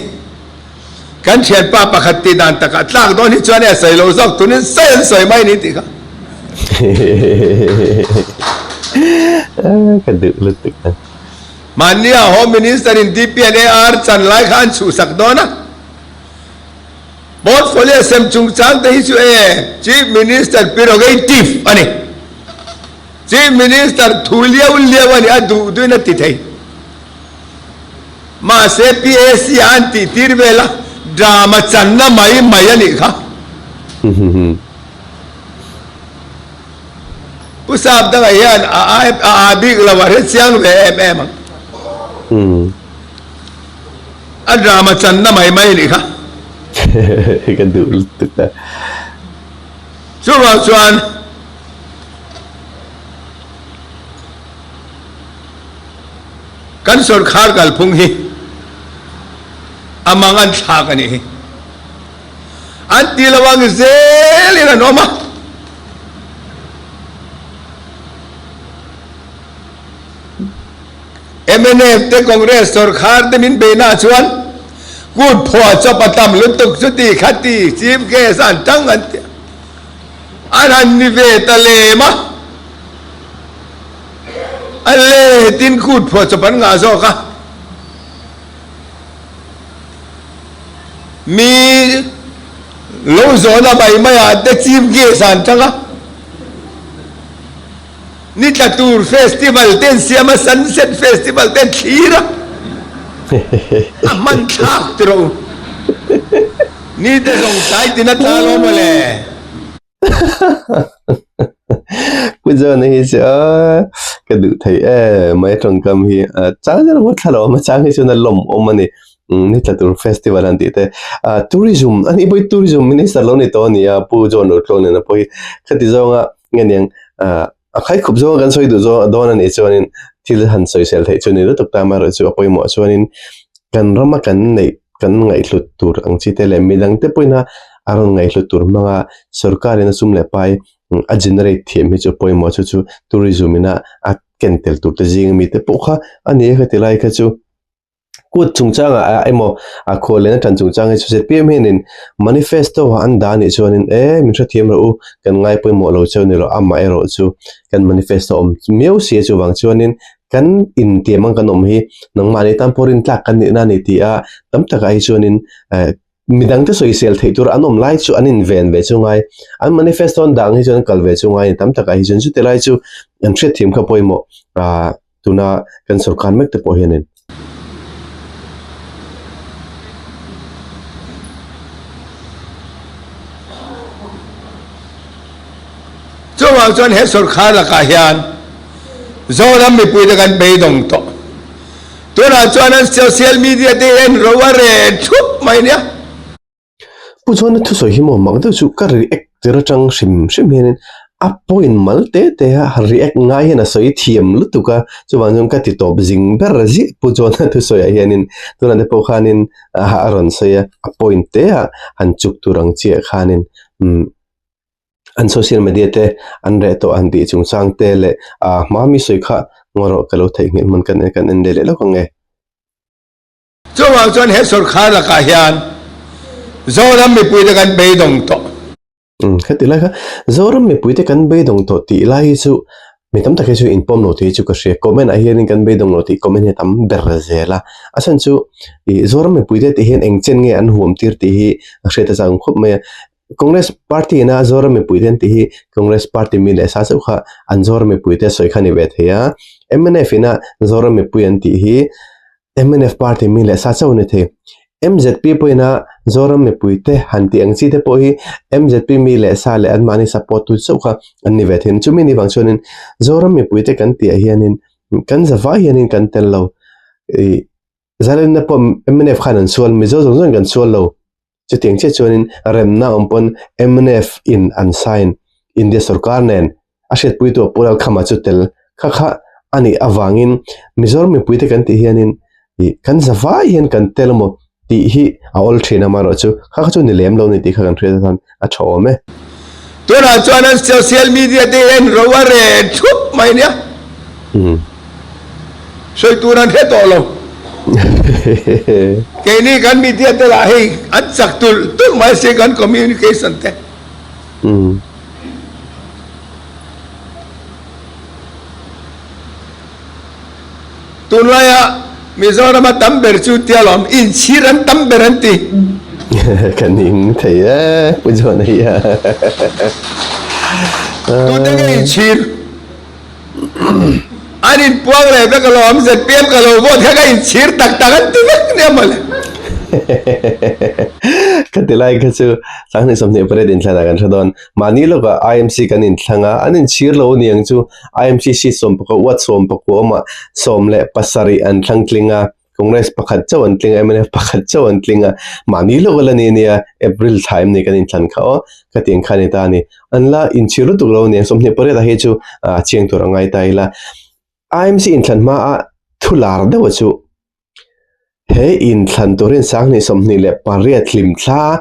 Kan thianpa pakhat tih dan takah tlak dawn hi chuan e a sawi lo zawk tunin sawi an sawi mai ni tih kha. Ka duh lutuk a. Mahnia Home Minister in DP and AR chan lai kha an chhuhsak dawn a. Portfolio sem chungchang te hi chu e Chief Minister prerogative a ni. Chief Minister thu liau liau a ni a duh duhin a ti thei. Mahse PAC ah an tih tir vel a, drama channa mai mai a nih kha. Pu Sapdanga hian a a a bik lo a hre chiang ve em em ang. A drama channa mai mai a nih kha. Ka duh lutuk a. Chuvang chuan. Kan sawrkhar kalphung hi a mang an thlak a nih hi. An ti lo ang zelin an awm a. Mnf te Congress sawrkhar te min beihna ah chuan kut phuah chawp a tam lutuk chuti khati chief guest an tang an ti a. An han ni ve ta lem a. A letin kut phuah chawp an ngah zawk a, mi lo zawhna mai maiah te chief guest an tang a, ni tla tur festival te an siam a, sunset festival te an thlir a, a hman thlak tiraw u, ni te zawng tlai tin a tla lo mawle. Pu John hi chu ka duh thei em mai tawngkam hi chang zel ngawt thla lo a chang hi chuan a lawmawm a ni ni tla tur festival an tih te ah tourism a nih pawh hi tourism minister lo ni tawh a ni a Pu John Rotluang nena pawh hi khati zawnga nge niang ah A khaikhup zawnga kan sawi duh zawng dawn a nih chuanin thil han sawisel theih chu ni lutuk ta amaherawhchu a pawimawh chuanin kan rama kan neih kan ngaihhlut tur ang chi te leh midangte pawhin a a rawn ngaihhlut tur hmanga sorkarin a sum leh pai a generate thiam hi chu a pawimawh chu chu tourism ina a ken tel tur te zing ami te pawh kha a ni a ka ti lai kha chu. Kut chungchangah ah emaw a khual lehna tan chungchang hi chu zpm hianin manifesto ah an dah anih chuanin e min hrethiam rawh u kan ngai pawimawh lo cheu ni lo amaherawh chu kan manifesto awm miau si a chuvang chuanin kan intiam ang kan awm hi nangmahni tan pawh rintlak kan nihna a ni tih a tam takah hi chuanin eh Midangte sawisel theih tur an awm lai chu an inven ve chu ngai. An manifesto an dah ang hi chuan an kal ve chu ngai a ni. Tam takah hi chuan chuti lai chu an hriatthiam kha pawimawh ah tuna kan sawrkar mek te pawh hianin. Chuvang chuan he sawrkar lakah hian Zoram mipuite kan beidawng tawh. Tunah chuan an social media te hian ro a reh thup mai nia. Pu chuan a thusawi hi maw mak deuh chu ka react tir atang hrim hrim hianin. A point mal te te a react ngai hian a sawi thiam lutuk a, chuvang chuan ka ti tawp zing ber ziah Pu John-a thusawiah hianin tunah te pawh khanin a rawn sawi a, a point te ah han chuk tur ang chiah khanin umm an social media te an reh tawh han tih chungchang te leh a hma mi sawi kha ngaw rawh ka lo theihnghilh hman kan kan en leh leh lawk ang e. Chuvang chuan he sawrkhar lakah hian Zoram mipuite kan beidawng tawh. Khati lai kha Zoram mipuite kan beidawng tawh tih lai hi chu mi tam tak hi chu inpawm lo tih hi chu ka hria. Comment ah hianin kan beidawng lo tih comment hi a tam ber zel a. A chhan chu ih Zoram mipuite tih hian eng chen nge an huam tir tih hi a hriat a chang khawp mai a. Congress party ina Zoram mipuite an tih hi Congress party mi leh sa chauh kha an Zoram mipuite sawi kha a ni ve thei a. Mnf ina Zoram mipui an tih hi Mnf party mi leh sa chauh a ni thei. MZP pawhin a Zoram mipuite han tih ang chi te pawh hi MZP mi leh sa leh anmahni support tu chauh kha an ni ve thei. Chumi ni vang chuanin Zoram mipuite kan tihah hianin kan zavai hianin kan tel lo. Ih Zalenna pawh mnf khan an sual, Mizo zawng zawngin kan sual lo. Chutiang chiah chuanin remna awm pawn mnf in an sign India sorkar nen a hriatpuitu a Pu Lalkhama chu tel kha kha a nih avangin Mizoram mipuite kan tih hianin ih kan zavai hian kan tel emaw tih hi a awl thin a amaherawhchu kha kha chu ni lem lo a ni tih kha kan hriat atan a tha awm e. Tunah chuan an social media te hian ro a reh thup mai nia. Sawi tur an hre tawh lo. Keini kan media te lah hei an chak tulh tulh mai se kan communication te. Tunlaia Mizorama tam ber chu tia lawm inchhir an tam ber an ti. Ka ning thei e Pu John hi a. Tute nge inchhir? An inpuang leh vek alawm ZPM ka lo vote kha ka inchhir tak tak an ti vek nia mawle. Ka ti lai kha chu Sanghnih 28 inthlanah kan hre dawn. Mahni lawkah IMC kan inthlang a, an inchhir lo aniang chu IMC seat sawmpakua uat sawmpakua awmah 17 an thlang tling a, Congress pakhat chauh an tling a, mnf pakhat chauh an tling a, mahni lawk a la ni ania, April thla em ni kan inthlan kha aw, ka ti ang kha a ni ta a ni. An la inchhir lutuk lo aniang, 28 ah hi chu a chiang tur a ngai ta ila. IMC inthlan hmaa thu lar deuh chu he inthlan turin Sanghnih 28 hlimthla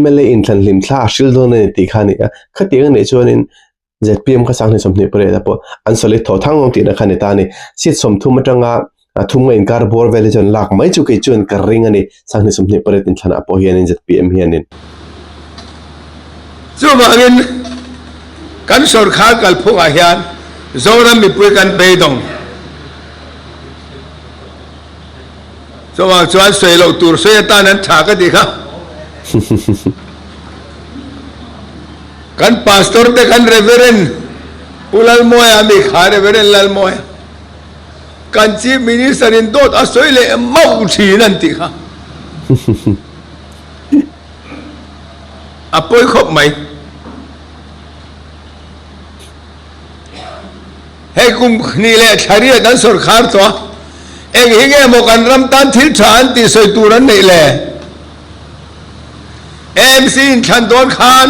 mla inthlan hlimthla a hril dawn a ni tih kha a ni a, khatiang a nih chuanin zpm kha Sanghnih 28 ah pawh an solid thaw thang awm tihna kha a ni ta a ni. Seat 30 atanga thum nga inkar bawr vel hi chuan lak mai chu kei chuan ka ring a ni, Sanghnih 28 inthlanah pawh hianin zpm hianin. Chuvangin kan sawrkhar kalphungah hian Zoram mipui kan beidawng. Chuvang chuan sawi loh tur sawi atan an tha ka tih kha. Kan pastor te kan Reverend Pu Lalmawia a mi kha Reverend Lalmawia kan Chief Minister in dawt a sawi leh mauh thin an tih kha. A pawi khawp mai. Hei kum hnih leh thla riat an sawrkhar tawh a, eng hi nge maw kan ram tan thil tha an tih sawi tur an neih le? AMC inthlan dawn khan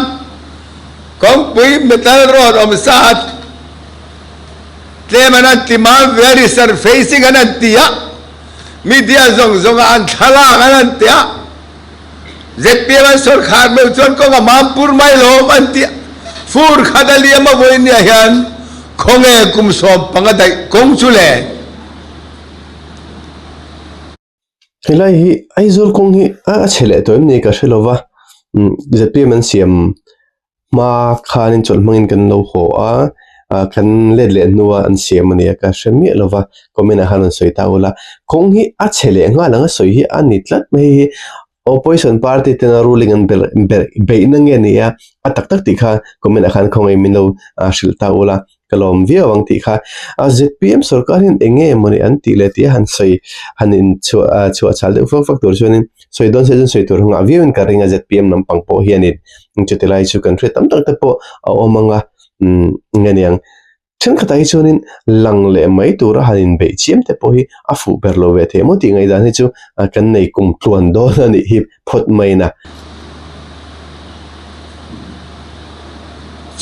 kawngpui metal road awm sa tlem an han ti mam ve a, resurfacing an han ti a, media zawng zawnga an thlalak an han ti a, Zpm an sawrkhar meuh chuan kawng a mam pur mai lawm an ti a, fur khat a liam a vawi nia hian khawnge kum 15 daih kawng chu le? Helai hi Aizawl kawng hi a chhe leh tawh em ni ka hre lo va, zpm an siam hma khanin chawlh hmangin kan lo haw a, kan let leh hnua an siam a nia ka hre miah lo va, comment ah khan rawn sawi ta ula. Kawng hi a chhe leh nghal ang a sawi hi a ni tlat mai hei hi opposition party tena ruling an ber ber beihna nge ni a, a tak tak tih kha comment ah khan khawngaih min lo hrilh ta ula. Ka lawm viau ang tih kha a zpm sorkar hian eng nge mawni an tih leh tih a han sawi han in chhuah chhuah chhal deuh fak fak tur chuanin sawi dawn se chuan sawi tur nghah viauin ka ring a zpm lampang pawh hianin chuti lai chu kan hriat tam tak te pawh a awm ang a umm nge niang thenkhatah hi chuanin lang leh mai tura han inbeih chiam te pawh hi a fuh ber lo ve thei maw tih ngaihdan hi chu kan nei kum tluan dawn a nih hi phawt mai na.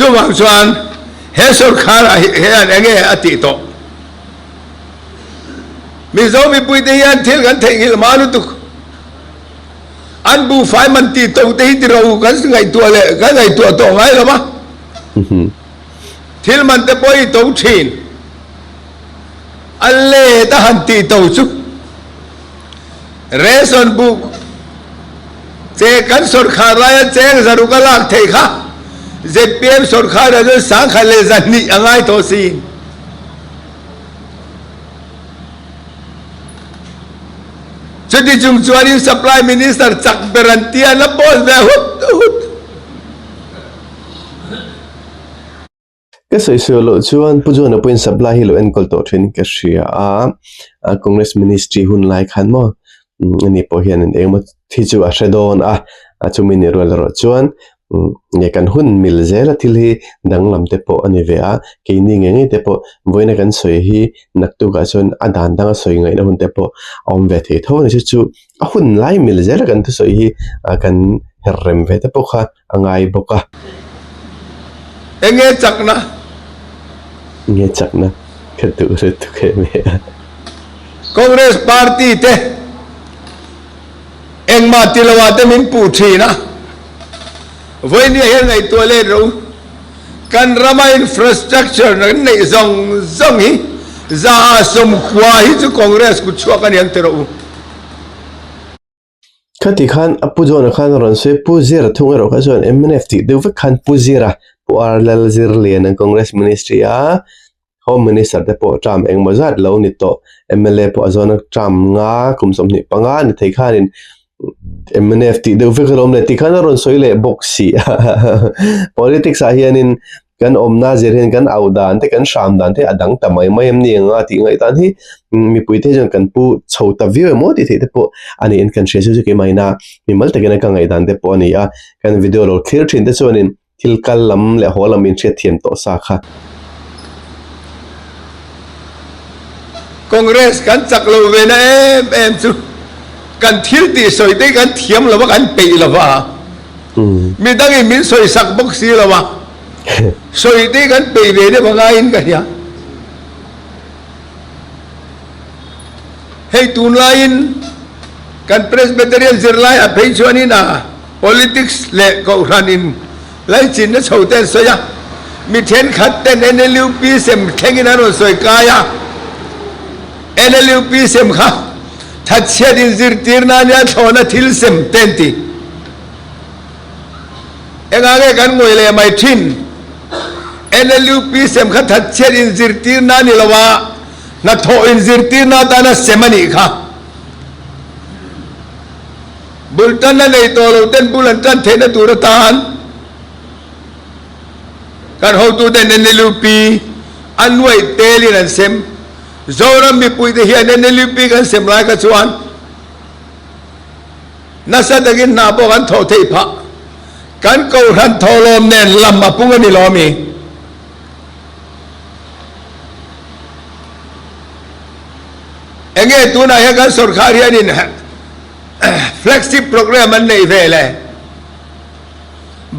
Chuvang chuan he sawrkharah hian enge a tih tawh? Mizo mipuite hian thil kan theihnghilh hma lutuk. An buhfai man tih to te hi ti ro kan ngaihtuah leh kan ngaihtuah tawh ngai lo va. Thil man te pawh hi to thin. A let a han tih to chu ration book che kan sawrkhar laia cheng zaruk a lak theih kha zpm sawrkharah chuan sangkhat leh zahnih a ngai tawh si. Chuti chung chuanin Supply Minister chak ber an tia la post ve hut hut. Ka sawi sual loh chuan Pu John-a pawhin supply hi lo enkawl tawh thin ka hria a, Congress Ministry hun lai khan maw ani pawh hian engemaw thi chu a hre dawn a, chumi ni rual erawh chuan nge kan hun mil zel a thil hi danglam te pawh a ni ve a, keini ngei ngei te pawh vawiina kan sawi hi naktukah chuan a dan danga sawi ngaihna hun te pawh a awm ve thei tho a ni. Chu chu a hun lai mil zel a kan thusawi hi kan her rem ve te pawh kha a ngai bawk a. Enge chakna? Enge chakna? Ka duh lutuk em e a. Congress party te engmah ti lo ah te min puh thin a, vawinia hian ngaihtuah let ro. Kan rama infrastructure kan neih zawng zawng hi za 90 hi chu Congress kut chhuak a ni ang ti rawh u. Khati khan a Pu John-a khan a rawn sawi, Pu Zira thung erawh kha chuan mnf tih deuh vek khan Pu Zira, Pu R Lalzirlian an Congress Ministry a Home Minister te pawh term engmaw zat lo ni tawh, mla pawh a zawna term nga kum 25 a ni thei khanin mnf tih deuh vek alawm le tih khan a rawn sawi leh bawk si a. Politics ah hianin kan awmna zir hian kan auh dan te kan hram dan te a dang ta mai mai em ni ang a tih ngaihdan hi mipui te chuan kan pu chho ta viau emaw tih theih te pawh a niin kan hria chu chu keimahina mimal takin ka ngaihdan te pawh a ni a, kan video lo thlir thin te chuanin Thil kal lam leh haw lam inhriatthiam tawh sa kha. Congress kan chak lo ve na em em chu kan thil tih sawi te hi kan thiam lo va, kan peih lo va, midangin min sawi sak bawk si lo va, sawi te hi kan peih ve deuh a ngaiin ka hria. Hei tunlaiin kan Presbyterian zirlaiah phei chuanin a. Politics leh Kohhran in laichinna chho te an sawi a, mi thenkhat ten NLUP sem thlengin an rawn sawi kai a, NLUP sem kha thatchhiat inzirtirna ania thlawhna thil sem te an ti. Engah nge kan ngawih leh mai thin? NLUP sem kha thatchhiat inzirtirna a ni lo a, hnathawh inzirtirna atana sem a nih kha. Bul tanna nei tawh lo ten bul an tan theihna tur atan kan hotuten NLUP a nuaih telin an sem. Zoram mipuite hian NLUP kan sem lai kha chuan nasa takin hna pawh kan thawh theih phah. Kan kohhran thawhlawm nen lam a pung a ni lo ami? Enge tunah hian kan sawrkhar hianin Flagship program an neih ve le.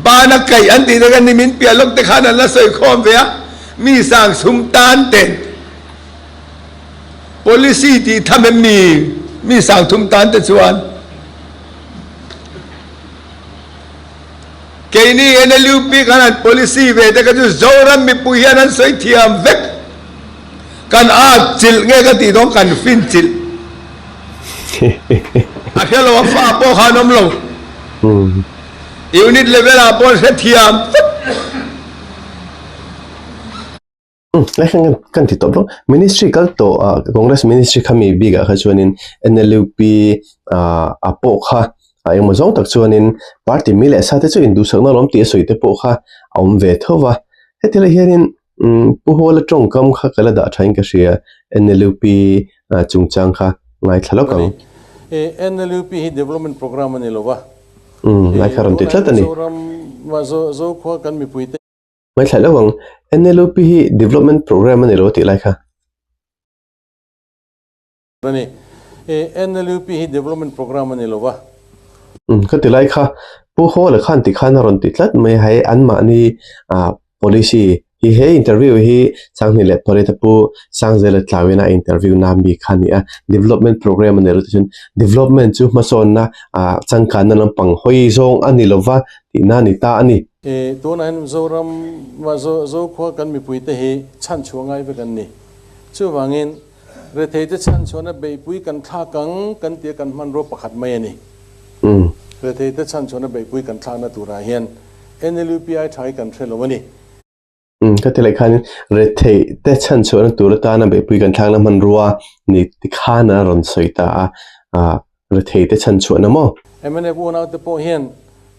Bana kaih an tih te khan nimin piah lawk te khan an la sawi khawm ve a, mi sang sum tan ten policy tih tham em mi mi sang thum tan te chuan keini NLUP khan an policy ve te kha chu Zoram mipui hian an sawi thiam vek. Kan at chilh nge ka tih dawn kan fin chilh. A hre lo a fa pawh khan awm lo. Unit level ah pawh hre thiam vek. Lai khan kan ti tawh bawk. Ministry kal tawh ah Congress ministry kha mi bik ah kha chuanin NLUP ah pawh kha a engmaw zawng tak chuanin party mi leh sa te chu induhsakna lawm tih a sawi te pawh kha a awm ve tho va. Heti lai hianin Pu Hawla tawngkam kha ka la dah thain ka hria, NLUP chungchang kha ngaithla lawk ang. NLUP hi development program a ni lo va. Lai kha rawn ti tlat a ni. Zoram Zokhua kan mipuite. Ngaithla lawk ang, NLUP hi development program a ni lo tih lai kha. A ni. NLUP hi development program a ni lo va. Ka ti lai kha Pu Hawla khan tikhan a rawn ti tlat mai a, hei anmahni ah. Policy hi he interview hi Sanghnih leh Pariat a pu Sangzela tlauin a interview na mi kha a ni a, development program a ni lo tichuan development chu hmasawnna ah changkanna lampang hawi zawng a ni lova tihna a ni ta a ni. Tunah hian Mizoram Zokhua kan mipuite hi chhanchhuah ngai vek an ni. Chuvangin Retheite chhanchhuahna beihpui kan thlak ang kan tia kan hmanrua pakhat mai a ni. Retheite chhanchhuahna beihpui kan thlakna turah hian NLUPI tha hi kan hre lo a ni. Ka ti leh khanin retheite chhanchhuahna tur atana beihpui kan thlakna hmanrua ni tikhan a rawn sawi ta a, Retheite chhan chhuahna maw? Mnf unaute pawh hian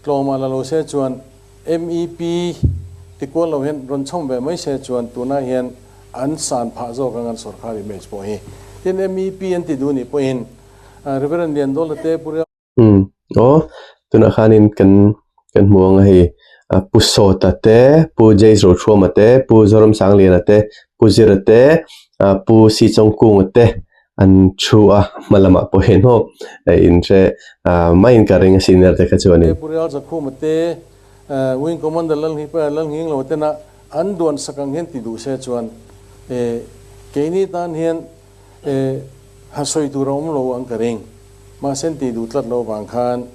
tlawmah la lo se chuan MEP ti kual lo hian rawn chhawm ve mai se chuan tunah hian an san phah zawk ang an sorkar image pawh hi. Tin MEP an ti duh nih pawhin Reverend Liandawla te Pu Rial Umm aw tunah khanin kan kan hmu ang a hei Pu Sawta te Pu James Rothruama te Pu Zoram Sangliana te Pu Zira te Pu Si Chawngkunga te An thu a, hma lamah pawh hian maw in hre maiin ka ring a senior te kha chuan in. Pu Rial Zakhuma te, Wing Commander Lalnghing lo tena an duan sak ang hian ti duh se chuan keini tan hian ha sawi tur a awm lo ang ka ring. Mahse an tih duh tlat lo vang khan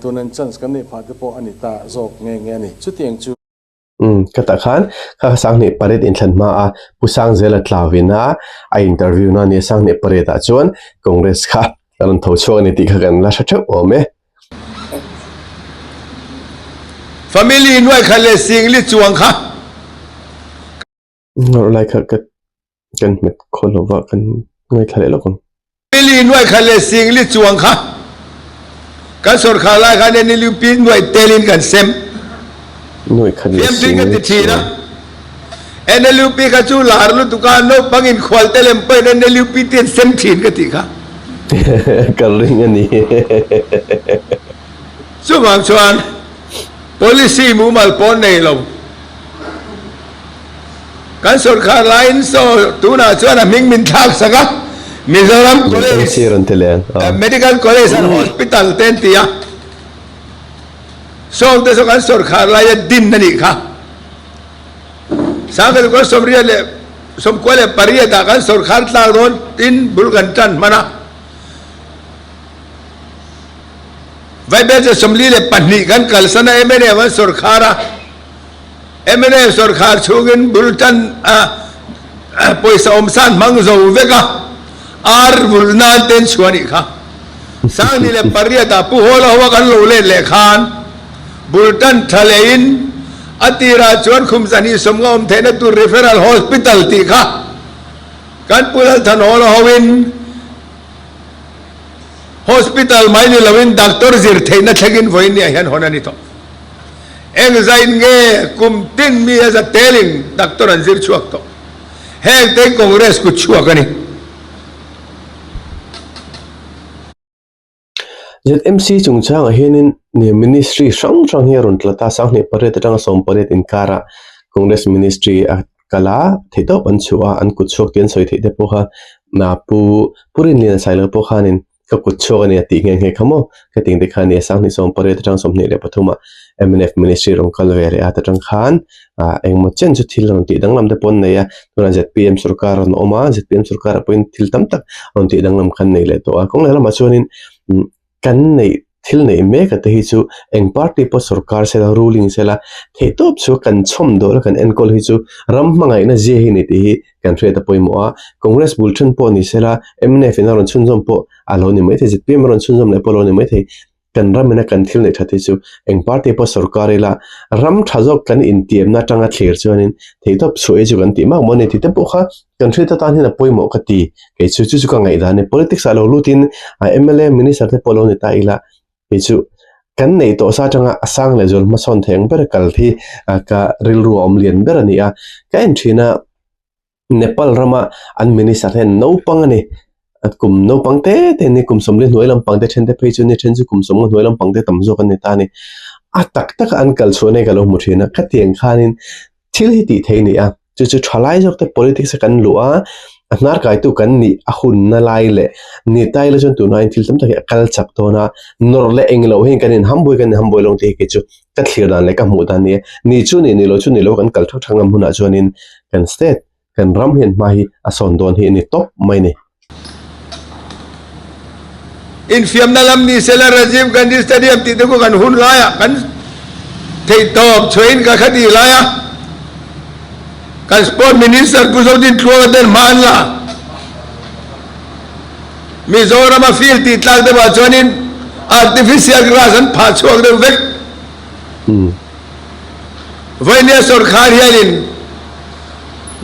tunan chance kan neih phah te pawh a ni ta zawk nge nge a ni. Chutiang chu. Umm ka tah khan kha kha Sanghnih pariat inthlan hma a Pu Sangzela tlauin a a interview na ania Sanghnih pariat ah chuan Congress kha a rawn tho chhuak a ni tih kha kan la hre theuh awm e. Family nuai kha leh Singli chuang kha. Nawrh lai kha ka kan hmet khaw lova kan ngaithla leh lawk ang. Mili nuai khat leh singli chuang kha kan sawrkhar lai khan NLUP nuai telin kan sem. Nuai khat leh Fiamtui ka singli ti thin a. chuang. NLUP kha chu lar lutuk a, naupang inkhual te lem pawhin NLUP te an sem thin ka tih kha. Ka ring a ni. Chuvang chuan policy mumal pawh nei lo. Kan sawrkhar laiin saw tunah chuan a hming min thlak sak a, Mizoram College, Medical College and Hospital te an ti a, sawng te saw kan sawrkhar laia din a nih kha. Sangkhat kawr 88 leh 98 ah kan sawrkhar tlak dawn tin bul kan tan hman a, Vaibelche 42 kan kalsan a, mnf an sawrkhar a. Mnf sawrkhar chhungin bul tan a pawisa awmsan hmang zo vek a, ar vulh nan te an chhuah anih kha. 2008 ah Pu Hawla hoa kan lo let leh khan bul tan tha lehin a tirah chuan khum zahnih sawmnga awm theihna tur Referral Hospital tih kha kan Pu Lalthan Hawla hoin Hospital mai ni loin doctor zir theihna thlengin vawiin ni ah hian hawn a ni tawh. Eng zain nge kum tin mi a za telin doctor an zir chhuak tawh. Heng te hi Congress kut chhuak a ni. ZMC chungchangah hianin Ministry hrang hrang hi a rawn tla ta, 28 atanga 18 inkarah Congress Ministry a kal a, theihtawp an chhuah a, an kut chhuak tih an sawi theih te pawh kha Pu Pu Rinliana Sailo pawh khanin Ka kut chhuak a nia tih nghe nghe kha maw? Ka ting te kha nia 28 atang 23 ah mnf ministry rawn kal ve leh a ta tang khan ah engmaw chen chu thil rawn tih danglam te pawh an nei a, tunah zpm sorkar rawn awm a, zpm sorkar ah pawhin thil tam tak rawn tih danglam kha an nei leh tawh a, kawng leh lamah chuanin kan neih thil neih mek a te hi chu eng party pawh sorkar sela ruling sela theihtawp chu kan chhawm dawr a kan enkawl hi chu ram hmangaihna zia hi ni tih hi kan hriat a pawimawh a, Congress bul then pawh ni sela, mnf in a rawn chhunzawm pawh a lo ni maithei, zpm a rawn chhunzawm leh pawh a lo ni maithei, kan ram ina kan thil neih that hi chu eng party pawh sorkar ila ram tha zawk kan intiamna atanga thlir chuanin theihtawp chhuah hi chu kan tih mak maw ni tih te pawh kha kan hriat atan hian a pawimawh ka ti, kei chu chu chu ka ngaihdan a ni, politics ah lo lutin mla minister te pawh lo ni ta ila kei chu kan neih tawh sa atanga a sang leh zual hmasawn thei ang ber kal hi ka rilru a awm lian ber a ni a, ka en thin a Nepal rama an minister hian naupang a ni kum naupang te te an ni kum sawmli hnuai lampang te then te phei chu ni then chu kum sawmnga hnuai lampang te tam zawk an ni ta a ni a tak taka an kal chhuah nei ka lo hmu thin a khatiang khanin thil hi tih theih a ni a chu chu thalai zawk te politics a kan luh a. A hnar kaitu kan nih a hunna lai leh ni tai la chuan tunlaiin thil tam tak hi a kal chak dawn a, nawrh leh eng loh hian kan inhambuai kan inhambuai lo ang tih hi kei chu ka thlir dan leh ka hmuh dan a ni a. Ni chu ni ni lo chu ni lo kan kal thak thak ngam hunah chuanin kan state kan ram hian hma hi a sawn dawn hi a ni tawp mai a ni. Infiamna lam ni sela Rajiv Gandhi Stadium tih te khu kan hun laiah kan theihtawp chhuahin ka khati lai a. Kan Sport Minister Pu Zodin Tluanga ten hma an la. Mizorama field tih tlak deuhah chuanin artificial grass an phah chhuak deuh vek. Vawinia sawrkhar hianin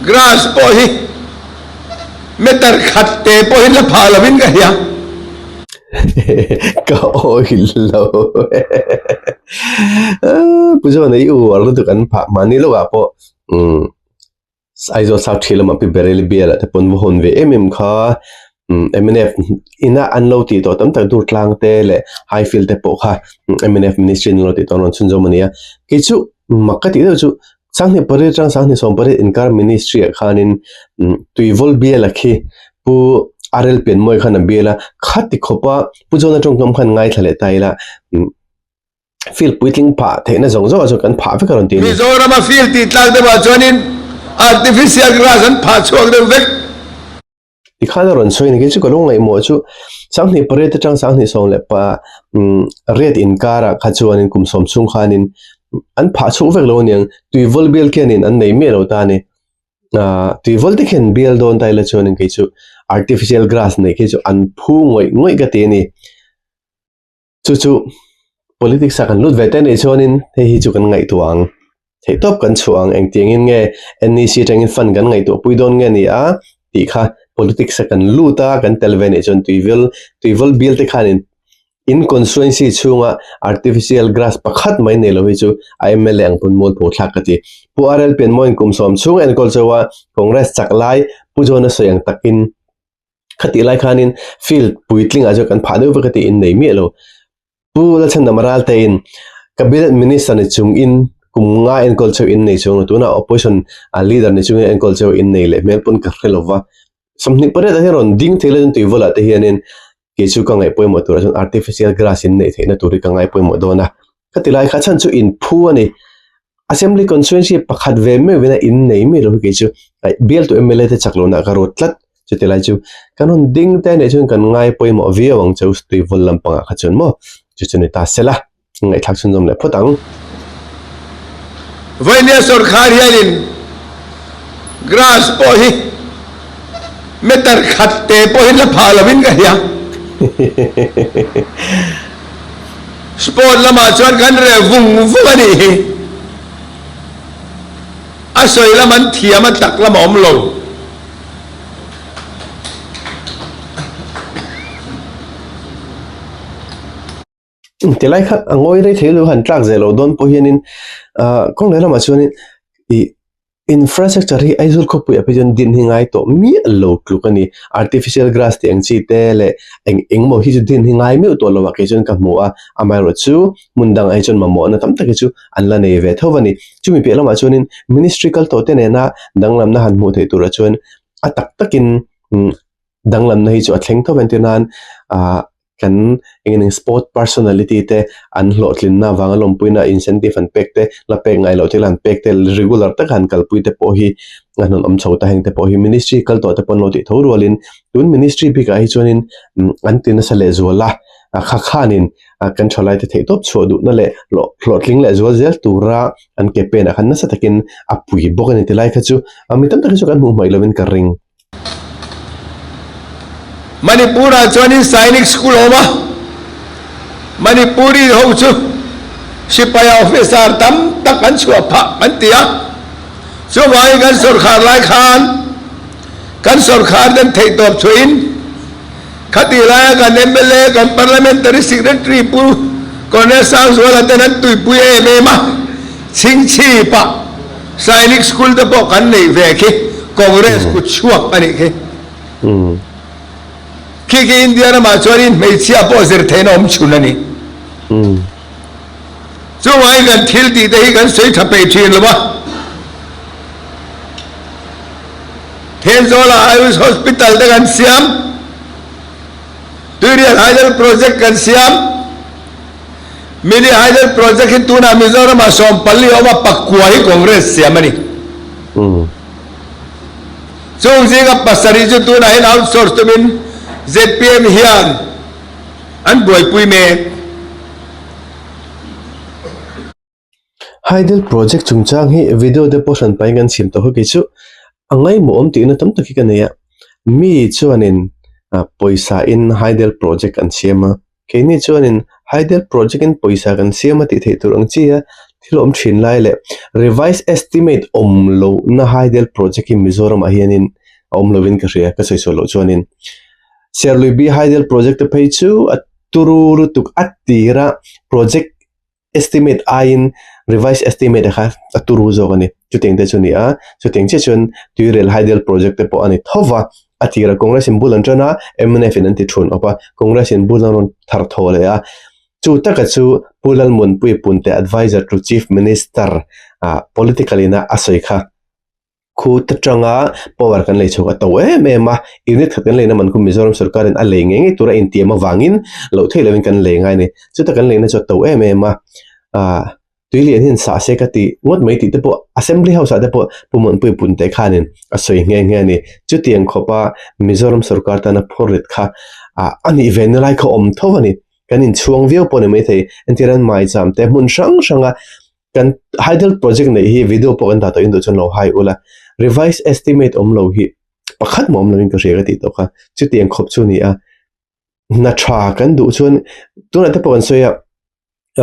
grass pawh hi meter khat te pawhin la phah lovin ka hria. Ka awih lo. Pu John-a i uar lutuk an phah mahni lawkah pawh umm Aizawl South Ṭhi lamah pi Baryli bialah te pawn va hawn ve em em kha umm mnf ina an lo tih tawh tam tak Durtlang te leh Highfield te pawh kha mnf ministry in an lo tih tawh an rawn chhunzawm a ni a. Kei chu mak ka tih deuh chu 28 atang 28 inkar ministry ah khanin umm Tuivawl biala khi Pu RL Pianmawi khan a bial a, khati khawpa Pu John-a tawngkam khan ngaithla leh ta ila umm Field puitling phah theihna zawng zawngah chuan kan phah vek a rawn ti a ni. Mizorama field tih tlak deuhah chuanin artificial grass an phah chhuak deuh vek. Tikhan a rawn sawi a ni. Kei chu ka lo ngaihmawh chu 28 atang 28 riat inkarah kha chuanin kum sawm chhung khanin an phah chhuak vek lo aniang. Tuivawl bial khianin an nei miah lo ta a ni. Tuivawl te khian bial dawn ta ila chuanin kei chu artificial grass neih khi chu an phu ngawih ngawih ka ti a ni. Chu chu politics ah kan lut ve te anih chuanin hei hi chu kan ngaihtuah ang. Theihtawp kan chhuah ang engtiangin nge NEC atangin fund kan ngaihtuah pui dawn nge ni a tih kha politics a kan lut a kan tel ve anih chuan tuivel tuivawl bial te khanin in constituency chhunga artificial grass pakhat mai nei lo hi chu a mla ang pawn mualpho thlak ka ti. Pu RL Pianmawiin kum sawm chhung enkawl chauh a Congress chak lai Pu John-a sawi ang takin Khatih lai khanin field puitlingah chuan kan phah deuh vek a tih in nei miah lo. Pu Lalchhandam Raltein Cabinet Minister ni chungin kum nga enkawl cheu in nei chuang lo. Tunah Opposition leader ni chungin enkawl cheu in nei leh hmel pawn ka hre lo va. 28 ah hian rawn ding thei la chuan tuivawl ah te hianin kei chu ka ngaih pawimawh turah chuan artificial grass in neih theihna tur hi ka ngai pawimawh dawn a. Khati lai kha chhan chu inphu a ni. Assembly constituency pakhat ve meuh vena in nei mi lo hi kei chu bialtu mla te chak lohna ka ruat tlat. Chuti lai chu kan rawn ding te anih chuan kan ngai pawimawh viau ang che u tuivawl lampangah kha chuan maw chu chu ni ta sela ngaihthlak chhunzawm leh phawt ang. Vawinia sawrkhar hianin grass pawh hi meter khat te pawhin la phah lovin ka hria. Sport lamah chuan kan reh vung vung a nih hi. A sawi lam an thiam a tak lam a awm lo. Tilai kha a ngawi rei thei lo han tlak zel lo dawn pawh hianin ah kawng leh lamah chuanin ih infrastructure hi Aizawl khawpui ah phei chuan din hi ngai tawh miah lo tluk a ni artificial grass tih ang chi te leh eng eng emaw hi chu din hi ngai meuh tawh lo ah kei chuan ka hmu a amaherawhchu hmun dangah hi chuan mamawhna tam tak hi chu an la nei ve tho a ni chumi piah lamah chuanin ministry kal tawh te nena danglamna han hmuh theih turah chuan a tak takin danglamna hi chu a thleng tho a entir nan ah kan eng eng sport personality te an hlawhtlinna avanga lawmpuina incentive an pek te la pek ngai loh thil an pek te regular taka an kalpui te pawh hi a hnawn awm chho ta heng te pawh hi ministry kal tawh te pawh an lo tih tho rualin tun ministry bikah hi chuanin an ti nasa leh zual a kha khanin kan thalai te theihtawp chhuah duhna leh hlawhtling leh zual zel tura an ke penah khan nasa takin a pui bawk a ni tilai kha chu mi tam tak hi chu kan hmuh hmaih lovin ka ring. Manipur-ah chuanin Sainik School a awm a, Manipuri ho chu sipai officer tam tak an chhuah phah an ti a, chuvangin kan sawrkhar lai khan kan sawrkhar ten theihtawp chhuahin khatih laia kan mla, kan Parliamentary Secretary Pu Colonel Sangzuala ten an tuipui em em a, chhingchhipah Sainik School te pawh kan neih ve khi Congress kut chhuak a nih khi. Khi khi India ramah chuanin hmeichhia pawh zir theihna awm chhun a ni. Chuvangin kan thil tih te hi kan sawi tha peih thin lo va. Thenzawlah Ayush Hospital te kan siam, Tuirial Hydel Project kan siam. Mini Hydel Project hi tunah Mizoramah 14 a awm a, pakua hi Congress siam a ni. Chung zinga pasarih chu tunah hian outsource tumin zpm hian an buaipui mek. Hydel Project chungchang hi video te pawh hran pahin kan chhim tawh kha kei chu a ngaihmawh awm tihna tam tak hi ka nei a, mi chuanin pawisa in Hydel Project an siam a, keini chuanin Hydel Project in pawisa kan siam a tih theih tur ang chi a thil awm thin lai leh Revised Estimate awm lohna Hydel Project hi Mizoramah hianin a awm lovin ka hria ka sawi sual loh chuanin Serlui Hydel Project te phei chu a turu lutuk a tira project estimate aiin revised estimate a kha a turu zawk a ni. Chutiang te chu a ni a, chutiang chiah chuan Tuirel Hydel Project te pawh a ni tho va, a tirah Congress in bul an tan a, mnf in an ti thun awp a, Congress in bul an rawn thar thaw leh a, chu taka chu Pu Lalmuanpuia Punte Adviser to Chief Minister ah political ina a sawi kha. Khu ta tanga power kan lei chhuak a to em em a, unit khat kan leina man khu Mizoram sorkar in a lei ngei ngei tura intiam avangin loh theih lovin kan lei ngai a ni. Chuta kan leina chu a to em em a, ah tui lian hian sah se ka ti ngawt mai tih te pawh Assembly House ah te pawh Pu Muanpui Punte khanin a sawi nghe nghe a ni. Chutiang khawpa Mizoram sorkar tana phurrit kha ah a nih ve na lai kha awm tho a ni. Kan inchhuang viau pawh a ni maithei, entirnan maicham te hmun hrang hranga Kan hydel project neih hi video pawh kan dah tawh in duh chuan lo hai ula, revise estimate awm lo hi pakhat mah awm lovin ka hria ka tih tawh kha, chutiang khawp chu a ni a, hna tha kan duh chuan tunah te pawh kan sawi a,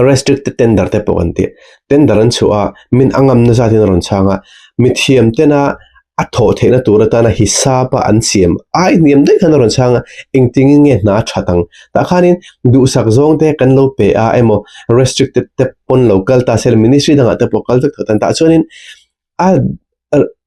restricted tender te pawh kan tih, tender an chhuah a, min a ngamna zat in a rawn chhang a, mithiam tena a thawh theihna tur atana hisap a an siam ai hniam daih khan a rawn chhang a, engtingin nge hna a that ang? Tah khanin duhsak zawng te kan lo pe a emaw restricted te pawn lo kal ta se ministry dangah te pawh kal vek tawh tan tah chuanin a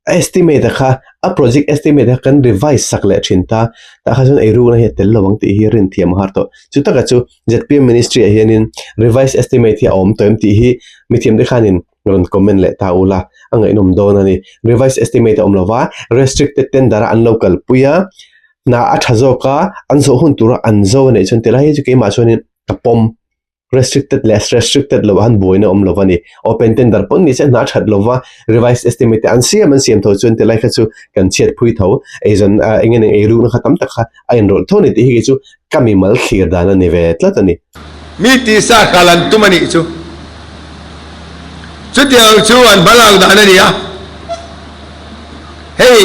estimate a kha a project estimate a kan revise sak leh thin ta tah kha chuan eirukna hi a tel lo ang tih hi rin thiam a har tawh. Chu takah chu zpm ministry ah hianin revise estimate hi a awm tawh em tih hi mithiam te khanin rawn comment leh ta ula, a ngaihnawm dawn a ni. Revised estimate a awm lova, restricted tender a an lo kalpui a, hna a tha zawk a, an zawh hun tura an zo a neih chuan tilai hi chu keimah chuanin ka pawm. Restricted leh restricted loh ah han buaina awm lova ni. Open tender pawn ni se hna a that lova, revised estimate te an siam an siam tho chuan tilai kha chu kan chhiat phui tho. Eizawn eng nge eirukna kha tam tak kha a inrawlh tho a ni tih hi kei chu ka mimal thlir dan a ni ve tlat a ni. Mi tisa kal an tum a nih chu. Chutiang chu an hmalak dan a ni a. Hei,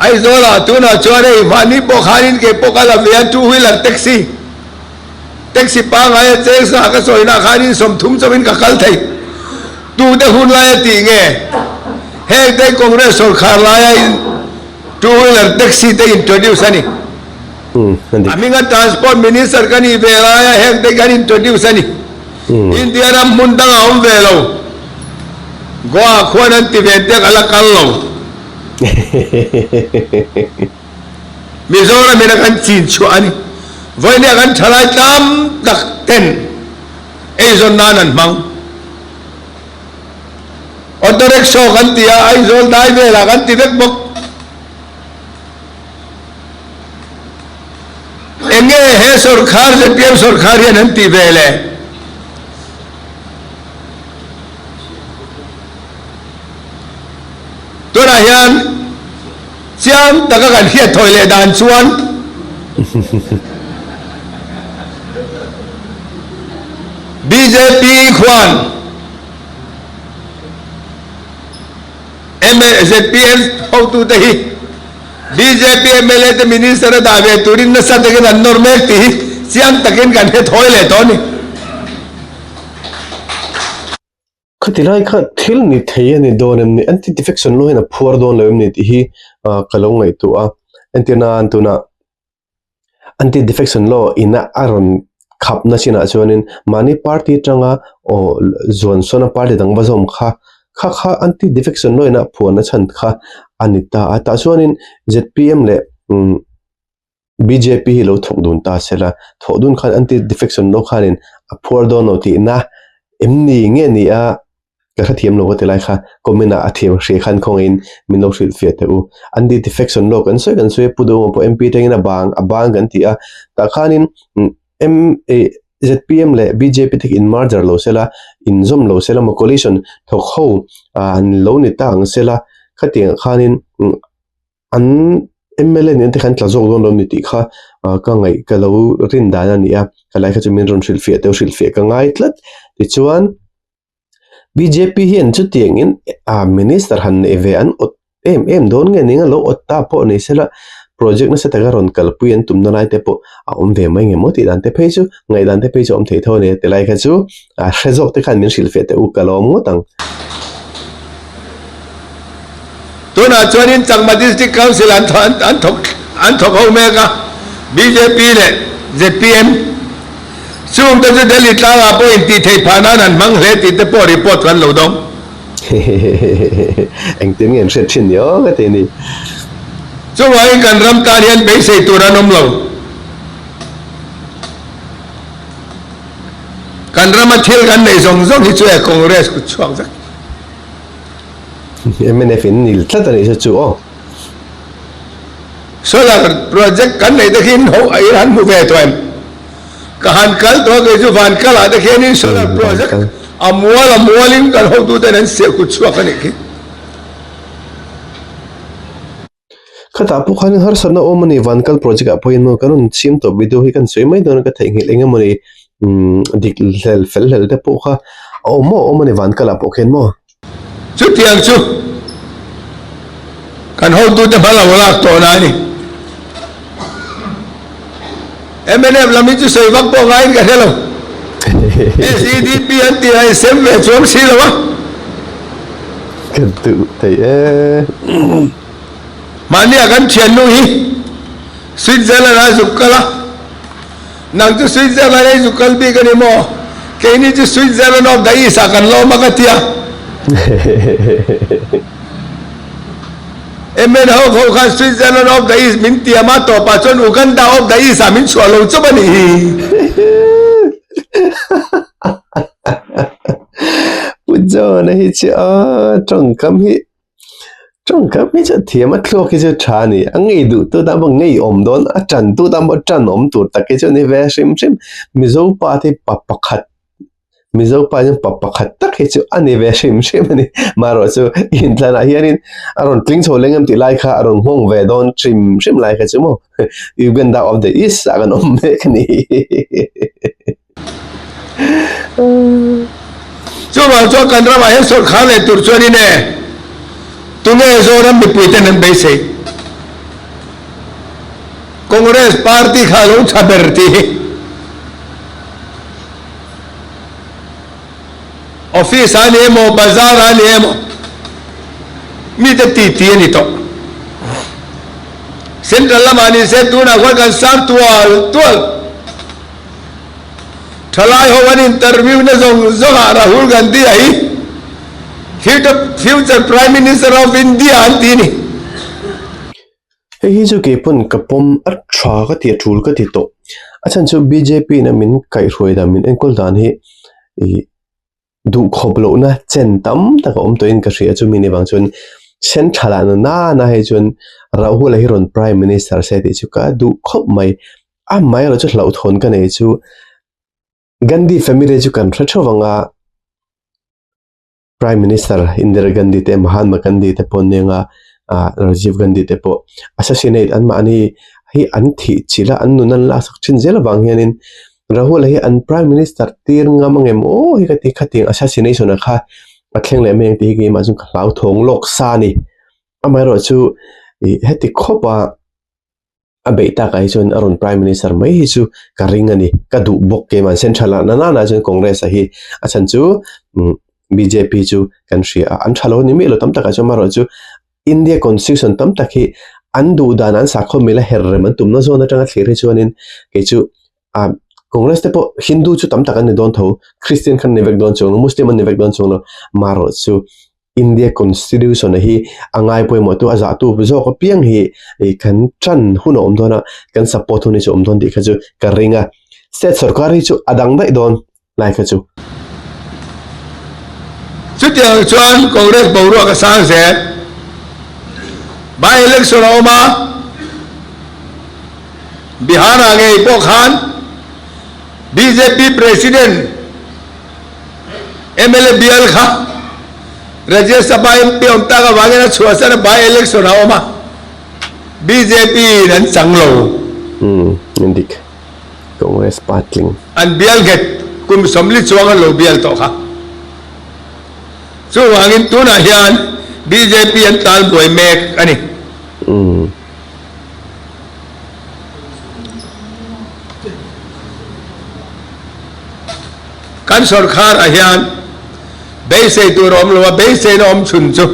Aizawlah tunah chuan hei mahni pawh khanin kei pawh ka la ve a, two wheeler taxi, taxi pangngai a cheng sa ka sawina khanin 30 chauhin ka kal thei. Tute hun laia tih nge? Heng te Congress sawrkhar laia two wheeler taxi te introduce a ni. A hminga Transport Minister ka nih ve laia heng te kan introduce a ni. India ram hmun dang a awm ve lo. Goa khuan an ti ve te ka la kal lo. Mizoram in a kan chin chhuah a ni. Vawinia kan thalai tlam tak ten eizawn nan an hmang. Auto rickshaw kan ti a, Aizawl dai velah kan ti vek bawk. Enge he sawrkhar zpm sawrkhar hian an tih ve le? Tunah hian chiang taka kan hriat thawi leh dan chuan bjp khuan Zpm hotute hi bjp mla te minister a dah ve turin nasa takin an nawr mek tih hi chiang takin kan hre thawi leh tawh a ni. Khati lai kha thil ni thei a ni dawn em ni? Anti-defection law hian a phuar dawn lo em ni tih hi ka lo ngaihtuah a. Entirnan tunah Anti-defection law ina a rawn khapna chinah chuanin mahni party atanga aw zuan sawn a party dang va zawm kha kha kha anti-defection law ina phuahna chhan kha a ni ta a. Tah chuanin zpm leh umm bjp hi lo thawk dun ta se la, thawh dun khan anti-defection law khanin a phuar dawn lo tihna em ni nge ni a? Ka hrethiam lo ka ti lai kha comment ah a thiam hria khan khawngaihin min lo hrilh fiah teh u. An di defection law kan sawi kan sawi a Pu Duhawma pawh MP atangin a bang a bang kan ti a tah khanin M eh zpm leh bjp te khi in merger lo sela inzawm lo sela maw coalition thawk ho ah lo ni ta ang sela khatiang khanin An mla nen te khan tla zawk dawn lo ni tih kha ka ngaih ka lo rin dan a ni a, helai kha chu min rawn hrilhfiah teuh hrilhfiah ka ngai tlat. Tichuan bjp hian chutiangin ah minister han neih ve an awt em em dawn nge ning a lo awt ta pawh ni sela project nasa taka rawn kalpui an tumna lai te pawh a awm ve mai nge maw tih dan te phei chu ngaihdan te phei chu a awm thei tho a ni a ti lai kha chu a hre zawk te khan min hrilhfiah teh u ka lawm ngawt ang. Tunah chuanin Chakma District Council an an thawk an thawk ho mek a, bjp leh zpm chungte chu Delhi tlangah pawh intih theih phah nan an hmang hle tih te pawh report kan lo dawng. Engtin nge an hriat thin ni aw ka ti ni. Chuvangin kan ram tan hian beisei tur an awm lo. Kan rama thil kan neih zawng zawng hi chu e Congress kut chhuak vek. Mnf in nil tlat a nih chu chu aw. Solar project kan neih te khi in ho in han hmu ve tawh em? Ka han kal tawh a kei chu van kal ah te khian in solar project a mual a mual in kan hotu ten an siah kut chhuak a nih khi. Khatah pawh khanin harsatna awm a ni, Vankal project ah pawhin maw kan rawn chhim tawh video hi kan sawi mai dawn a ka theihnghilh eng emawni umm dik hlel fel hlel te pawh kha a awm maw awm a ni Vankal ah pawh khian maw. Chutiang chu kan hotute hma lo lak tawh na a ni. Mnf lam hi chu sawi vak pawh ngaiin ka hre lo. SEDP an tih a insem ve chuang si lo a. Ka duh thei e. Mahnia kan thiannu hi Switzerland ah zuk kal a, nang chu Switzerland ah i zuk kal bik a ni maw? Keini chu Switzerland of the East ah kan lawm a ka ti a. MN ho ho khan Switzerland of the East min tiam a, tawpah chuan Uganda of the East ah min chhuah lo chawp a nih hi. Pu John-a hi chu aw tawngkam hi tawngkam hi chu a thiam a thluak hi chu tha a ni. A ngei duh tu tan pawh ngei awm dawn a tan tu tan pawh tan awm tur tak hi chu a ni ve hrim hrim. Mizo pa te pa pakhat Mizo pa hian pa pakhat tak hi chu a ni ve hrim hrim a ni. Marawh chu inthlanah hianin a rawn tling chho leng em tih lai kha a rawn nghawng ve dawn hrim hrim lai kha chu maw Uganda of the East ah kan awm mek a ni. Chuvang chuan kan ramah hian sawrkhar leh tur chuanin e tunge Zoram mipuiten an beisei? Congress party kha a lo tha ber tih hi. Office ah a ni emaw, bazar ah a ni emaw, mite titi a ni tawh. Central lamah ni se tunah khuan kan sang tual tual. Thalai ho an interview na zawng zawng ah Rahul Gandhi a hi future Prime Minister of India an ti a ni. Hei hi chu kei pawn ka pawm a tha ka ti a tul ka ti tawh a chhan chu bjp in a min kaihhruai dan min enkawl dan hi ih duh khawp lohna chen tam tak a awm tawhin ka hria chumi ni vang chuan central ah na nana hei chuan Rahul a hi rawn prime minister se tih chu ka duh khawp mai amaherawhchu chu hlauhthawn ka nei chu Gandhi family chu kan hre theuh ang a. Prime Minister Indira Gandhi te Mahatma Gandhi te pawh an ni anga ah Rajiv Gandhi te pawh assassinate an mahni hi an thih chilh a an nun an laksak thin zel avang hianin Rahul-a hi an Prime Minister tir ngam angem aw hi ka ti khatiang assassination-a kha a thleng leh mai ang tih hi keimah chuan ka hlauthawng lawk sa a ni amaherawhchu ih heti khawp a. a beih takah hi chuan a rawn prime minister mai hi chu ka ring a ni ka duh bawk keimah central ah nana chuan congress ah hi a chhan chu umm bjp chu kan hria a an tha lo a ni miah lo tam takah chuan amaherawh chu India constitution tam tak hi an duh dan an sakhaw mila her rem an tumna zawn atanga thlir hi chuanin kei chu ah congress te pawh hindu chu tam tak an ni dawn tho christian khan an ni vek dawn chuang lo muslim an ni vek dawn chuang lo amaherawh chu. India Constitution hi a ngai pawimawh tu a zah tu zawk apiang hi ih kan tan hun a awm dawn a kan support hun hi chu a awm dawn tih kha chu ka ring a state sorkar hi chu a dang daih dawn lai kha chu. Chutiang chuan Congress boruak a sang zel. By election a awm a, Bihar-ah ngei pawh khan bjp President mla bial kha Rajya Sabha MP awm tak avangin a chhuahsan a, by election a awm a, bjp in an chang lo. Umm, dik. Congress pa tling. An bial nghet kum 40 chuang an lo bial tawh kha. Chuvangin tunah hian bjp an tal buai mek a ni. Kan sawrkharah hian beisei tur a awm lo a, beiseina awm chhun chu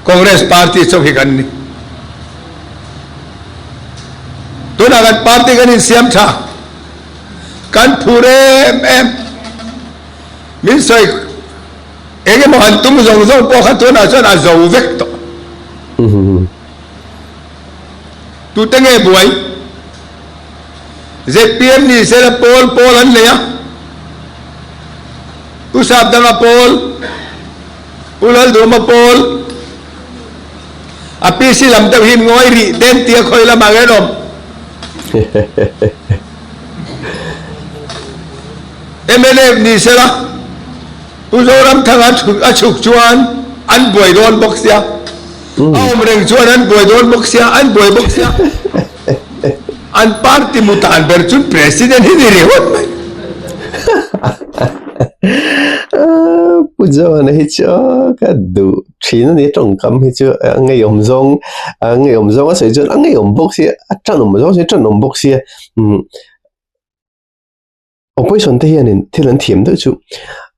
Congress party chauh hi kan ni. Tunah kan party kan insiam tha, kan phur em em. Min sawi eng emaw han tum zawng zawng pawh kha tunah chuan a zo vek tawh. Tute nge buai? Zpm ni sela pawl pawl an nei a, Pu Sapdanga pawl, Pu Lalduhma pawl, a PC lam deuh hi ngawi rih ten tia khawi lamah nge an awm? Mnf ni sela Pu Zoramthanga a chhuk chuan an buai dawn bawk sia, a awm reng chuan an buai dawn bawk sia, an buai bawk sia. An party mu tan ber chu President hi ni ringawt mai. Pu John-a hi chu ka duh thin a ni, tawngkam hi chu a ngeiawm zawng a ngeiawm zawng a sawi chuan a ngeiawm bawk sia, a tanawm zawng sawi tanawm bawk sia. Opposition te hianin thil an thiam deuh chu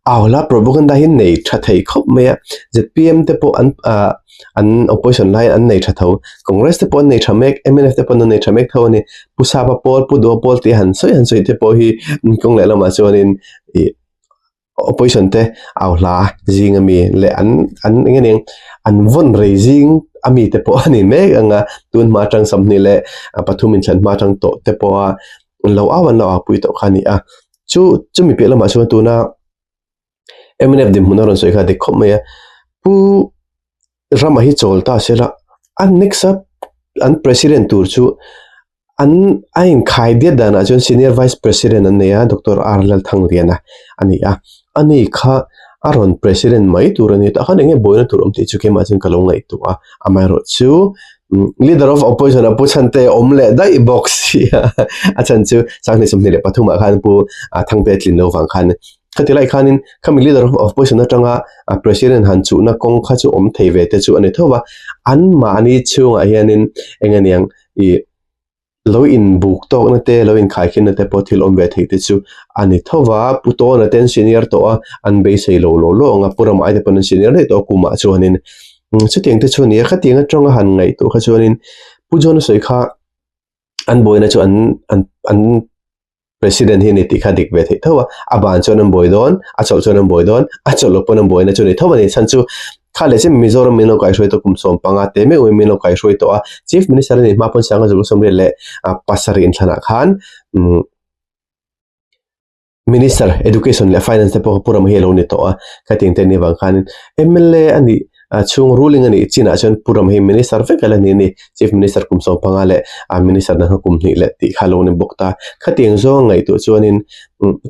Aula propaganda hi nei tha thei khawp mai a, zpm te pawh an ah an opposition lai an nei tha tho, Congress te pawh an nei tha mek, mnf te pawh an nei tha mek tho a ni. Pu Sapa pawl, Pu Dua pawl tih han sawi han sawi te pawh hi kawng leh lamah chuanin ih opposition te au hla zing ami leh an an eng nge an vawn rei zing ami te pawh a ni mek ang a, tun hma atang 23 inthlan hma atang tawh te pawha lo au an lo au pui tawh kha a ni a, chu chumi piah lamah chuan tuna mnf dinhmun a rawn sawi kha a dik khawp mai a, pu Rama hi chawl ta se la a next a an president tur chu an a inkhai diat danah chuan senior vice president an nei a Doctor R Lalthangliana a ni a, ani kha a rawn president mai tur a ni tah khan eng nge buaina tur awm tih chu keimah chuan ka lo ngaihtuah a, amaherawhchu leader of opposition a pu chhante awm leh daih bawk sia a chhan chu sanghnih 23 ah khan pu Thangte tlin lo vang khan Khati lai khanin khami leader of opposition atanga president han chuhna kawng kha chu awm thei ve te chu a ni tho va, anmahni chhungah hianin eng aniang ih lo inbuk tawkna te lo inkhaikhina te pawh thil awm ve thei te chu a ni tho va, Pu Tawna te an senior tawh a, an beisei lo lo lo ang a, Pu Ramai te pawn an senior daih tawh a kumah chuanin chutiang te chu a ni a, khatiang atanga han ngaihtuah kha chuanin Pu John-a sawi kha an buaina chu an an an President hi a ni tih kha dik ve theih tho a, a ban chuan an buai dawn, a chawlh chuan an buai dawn, a chawlh loh pawn an buaina chu a ni tho a ni. Chhan chu kha leh chin Mizoram min lo kaihruai tawh kum 15 te meuh in min lo kaihruai tawh a, Chief Minister a nih hma pawn Sanga Zulu 27 inthlanah khan umm Minister Education leh Finance te pawh kha Pu Rama hi a lo ni tawh a, khatiang te a nih avang khanin mla a nih chhung ruling a nih chinah chuan Pu Rama hi Minister vek a la ni a ni. Chief Minister kum 15 leh Minister dang kha kum hnih leh tih kha a lo ni bawk ta. Khatiang zawng ngaihtuah chuanin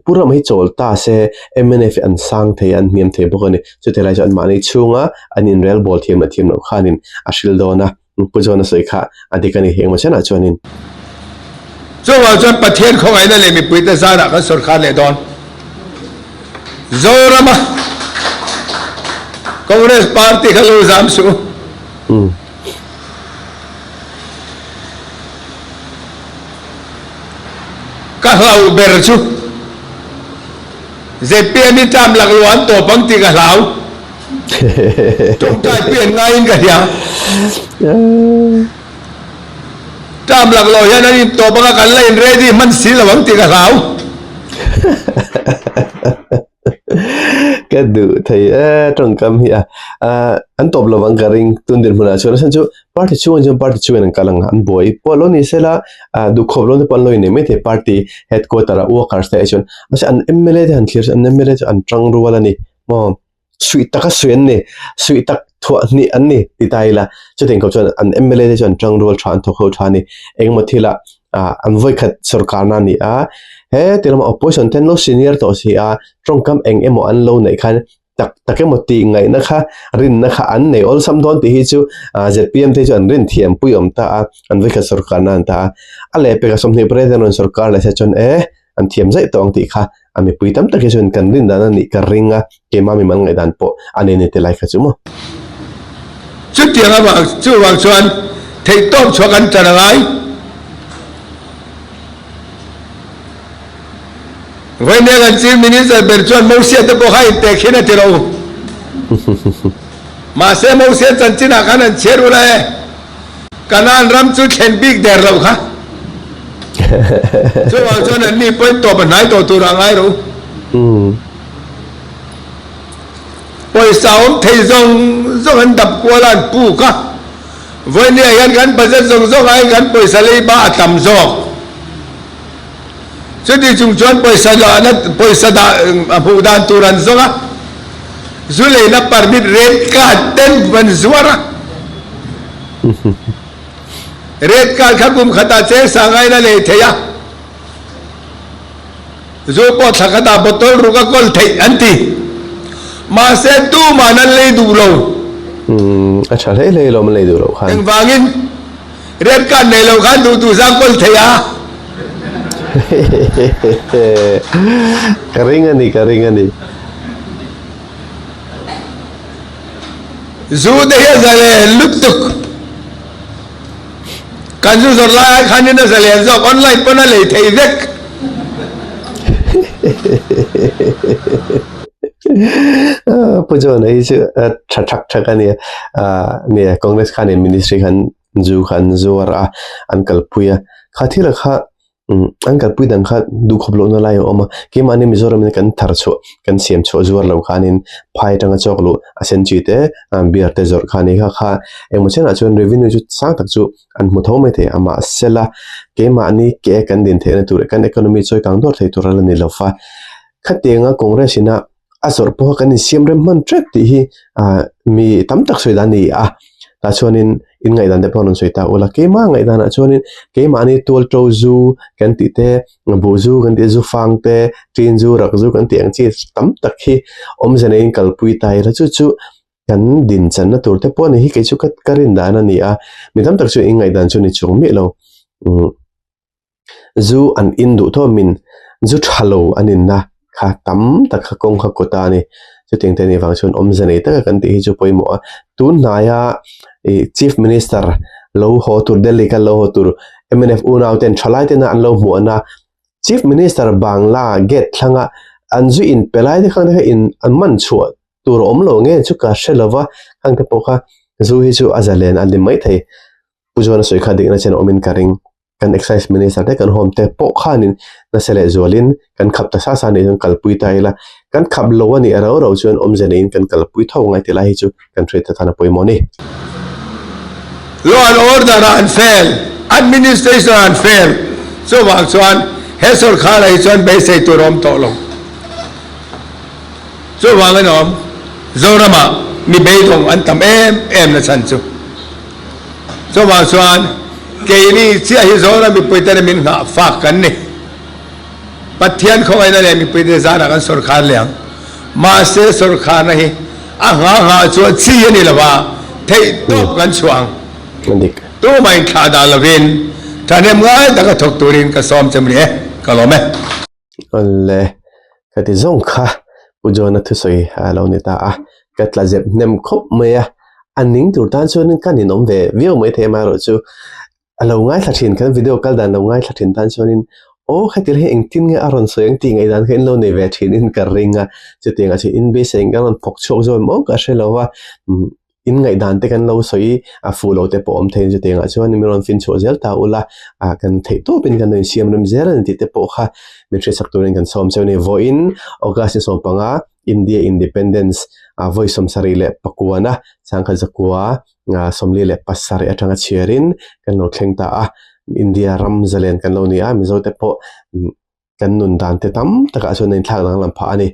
Pu Rama hi chawl ta se mnf hi an sang thei a, an hniam thei bawk a ni. Chuti lai chuan anmahni chhunga an inrel bawl thiam leh thiam loh khanin a hril dawn a. Pu John a sawi kha a dik a ni engmaw chenah chuanin. Chuvang chuan Pathian khawngaihna leh mipuite zarah kan sawrkar leh dawn. Zorama Congress party kha lo zam suh u. Ka hlauh ber chu zpm hi term lak lo an tawp ang tih ka hlau. Tawngtai pian ngaiin ka hria. Term lak lo hian an intawp anga kan la in ready hman si lo ang tih ka hlau. Ka duh thei e tawngkam hi a. An tawp lovang ka ring tun dinhmunah chuan a chhan chu party chhungah chuan party chhungin an kal ang a, an buai pawh lo ni sela duhkhawp lo te pawh an lo innei mai thei party headquarter ah workers te ah chuan mahse an mla te han thlir chu an mla chu an tang rual a ni maw. Suih taka suih an ni, suih tak thuah hnih an ni ti ta ila, chutiang khawp chuan an mla te chuan tangrual tha an thawk ho tha a ni. Engemaw thilah ah an vawikhat sorkarna a ni a, he ti lama opposition te an lo senior tawh si a, tawngkam eng emaw an lo neih khan tak tak emaw tih ngaihna kha rinna kha an nei awlsam dawn tih hi chu ah zpm te chu an rin thiam pui awm ta a, an vawikhat sorkarna an ta a. A lehpekah 28 an rawn sorkar leh se chuan e an thiam zaih tawh ang tih kha a mipui tam tak hi chuan kan rin dan a nih ka ring a, keimah mi mal ngaihdan pawh a nei ni ti lai kha chu maw. Chutiang avang chuvang chuan theihtawp chhuah kan tan a ngai. Vawinia kan Chief Minister ber chuan Mosia te pawh kha inteh khin a ti lo. Mahse Mosia chanchinah khan an chhiar ula e. Kanaan ram chu thlen bik der loh kha. Chuvang chuan an ni pawhin tawp a hnai tawh tur ah ngai rawh u. Pawisa awm thei zawng zawng an dap kual a an puk a. Vawinia hian kan budget zawng zawng aiin kan pawisa leiba a tam zawk. Chuti chung chuan pawisa dahna pawisa dah a hmuh dan tur an zawng a, zu leina permit red card ten an zuar a. Red card kha kum khatah cheng sangain a lei thei a, zu pawh thla khatah bottle ruk a kawl theih an ti. Mahse tuman an lei duh lo. A tha hlei hlei lawm an lei duh loh khan. Engvangin? Red card nei lo khan duh duh zang kawl thei a. Ka ring a ni, ka ring a ni. Zu te hi a zalen lutuk. Kan zu zawrh lai ai khanin a zalen zawk, online pawn a lei thei vek. Pu John-a hi chu tha thak thak a nia. Nia Congress khanin ministry khan zu kha an zuar a, an kalpui a. Kha thil ah kha an kalpui dan kha duhkhawp lohna lai a awm a. Keimahni Mizoram in kan thar chhuah, kan siam chhuah zuar lo khanin phai atanga chawk luh a sen chi te, beer te zawrh kha a ni kha kha. Engmaw chenah chuan revenue chu sang tak chu an hmu tho mai thei a, mahsela keimahni ke kan din theihna tur kan economy chawi kang dawr thei tur a la ni lo va. Khatianga Congress ina a zawrh pawha kan insiam rem hman tep tih hi ah mi tam tak sawi dan a ni a, tah chuanin in ngaihdan te pawh a rawn sawi ta ula, keimah ngaihdanah chuanin keimahni tual to zu kan tih te, buh zu kan tih te, zu fang te, ṭin zu, rak zu kan tih ang chi tam tak hi awmze neiin kalpui ta ila chu chu kan din channa tur te pawh a ni hi kei chu ka rin dan a ni a, mi tam tak chu in ngaihdan chu ni chuang miah lo umm. Zu an in duh tawh min zu tha lo an in na kha tam tak kha kawng kha kawt a ni. Chutiang te anih vang chuan awmze nei taka kan tih hi chu pawimawh a. Tun hnaia ih Chief Minister lo haw tur Delhi kha lo haw tur mnf unau ten thalai tena an lo hmuh ana Chief Minister Bangla gate thlanga an zu in pe lai te khang te kha in an man chhuah tur a awm lo nge chu ka hre lova khang te pawh kha zu hi chu a zalen a ni maithei. Pu John-a sawi kha dikna chen a awmin ka ring. Kan Excise Minister te kan home te pawh khanin nasa leh zualin kan khap ta sa sa anih chuan kalpui ta ila, kan khap lo a nih rau rau chuan awmze neiin kan kalpui tho ngai tih lai hi chu kan hriat that a pawimawh a ni. Law and order ah an fail, administration ah an fail, chuvang chuan he sorkharah hi chuan beisei tur a awm tawh lo. Chuvangin awm Zoramah mi beidawng an tam em em na chhan chu. Chuvang chuan keini chiah hi Zoram mipuite nen min nghah fak kan ni. Pathian khawngaihna leh mipuite zanah kan sawrkhar leh ang. Mahse sawrkharna hi a nghah nghah chuan chi a ni lo va, theih tawp kan chhuah ang. Tumah inthlah dah lovin thahnem ngai taka thawk turin ka sawm che mawni e, ka lawm e. Awle, ka ti zawng kha Pu John-a thusawi a lo ni ta a, ka tla zep hnem khawp mai a, a ning tur tan chuanin ka ninawm ve viau mai thei amaherawh chu a lo ngaithla thin kan video kal dan lo ngaithla thin tan chuanin aw khatir hi engtin nge a rawn sawi ang tih ngaihdan kha in lo nei ve thin in ka ring a, chutiang ah chuan in beisei in ka rawn phawk chhuak zawk em aw ka hre lo a. In ngaihdan te kan lo sawi a fuh lo te pawh awm thei a ni chutiang ah chuan min rawn fin chhuah zel ta ula ah kan theih tawp in kan lo insiam rem zel a ni tih te pawh kha min hriatsak turin kan sawm cheu a ni. Vawiin August ni sawmpanga India Independence ah vawi 74 sangkhat zakua 47 atanga chhiarin kan lo thleng ta a, India ram zalen kan lo ni a Mizo te pawh kan nun dan te tam takah chuan a inthlak danglam phah a ni.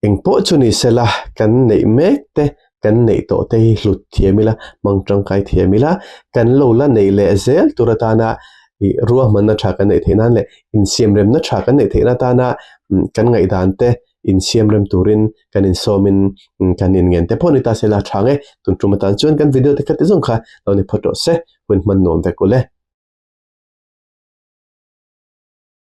Eng pawh chu ni sela kan neih mek te, kan neih tawh te hi hlut thiam ila, hmang tangkai thiam ila, kan lo la neih leh zel tur atana ih ruahmanna tha kan neih theih nan leh insiamremna tha kan neih theihna atana kan ngaihdan te insiamrem turin kan insawmin kan inngen te pawh ni ta sela tha nge. Tun tum atan chuan kan video te kha ti zawng kha lo ni phawt rawh se, hun hman nuam vek ule.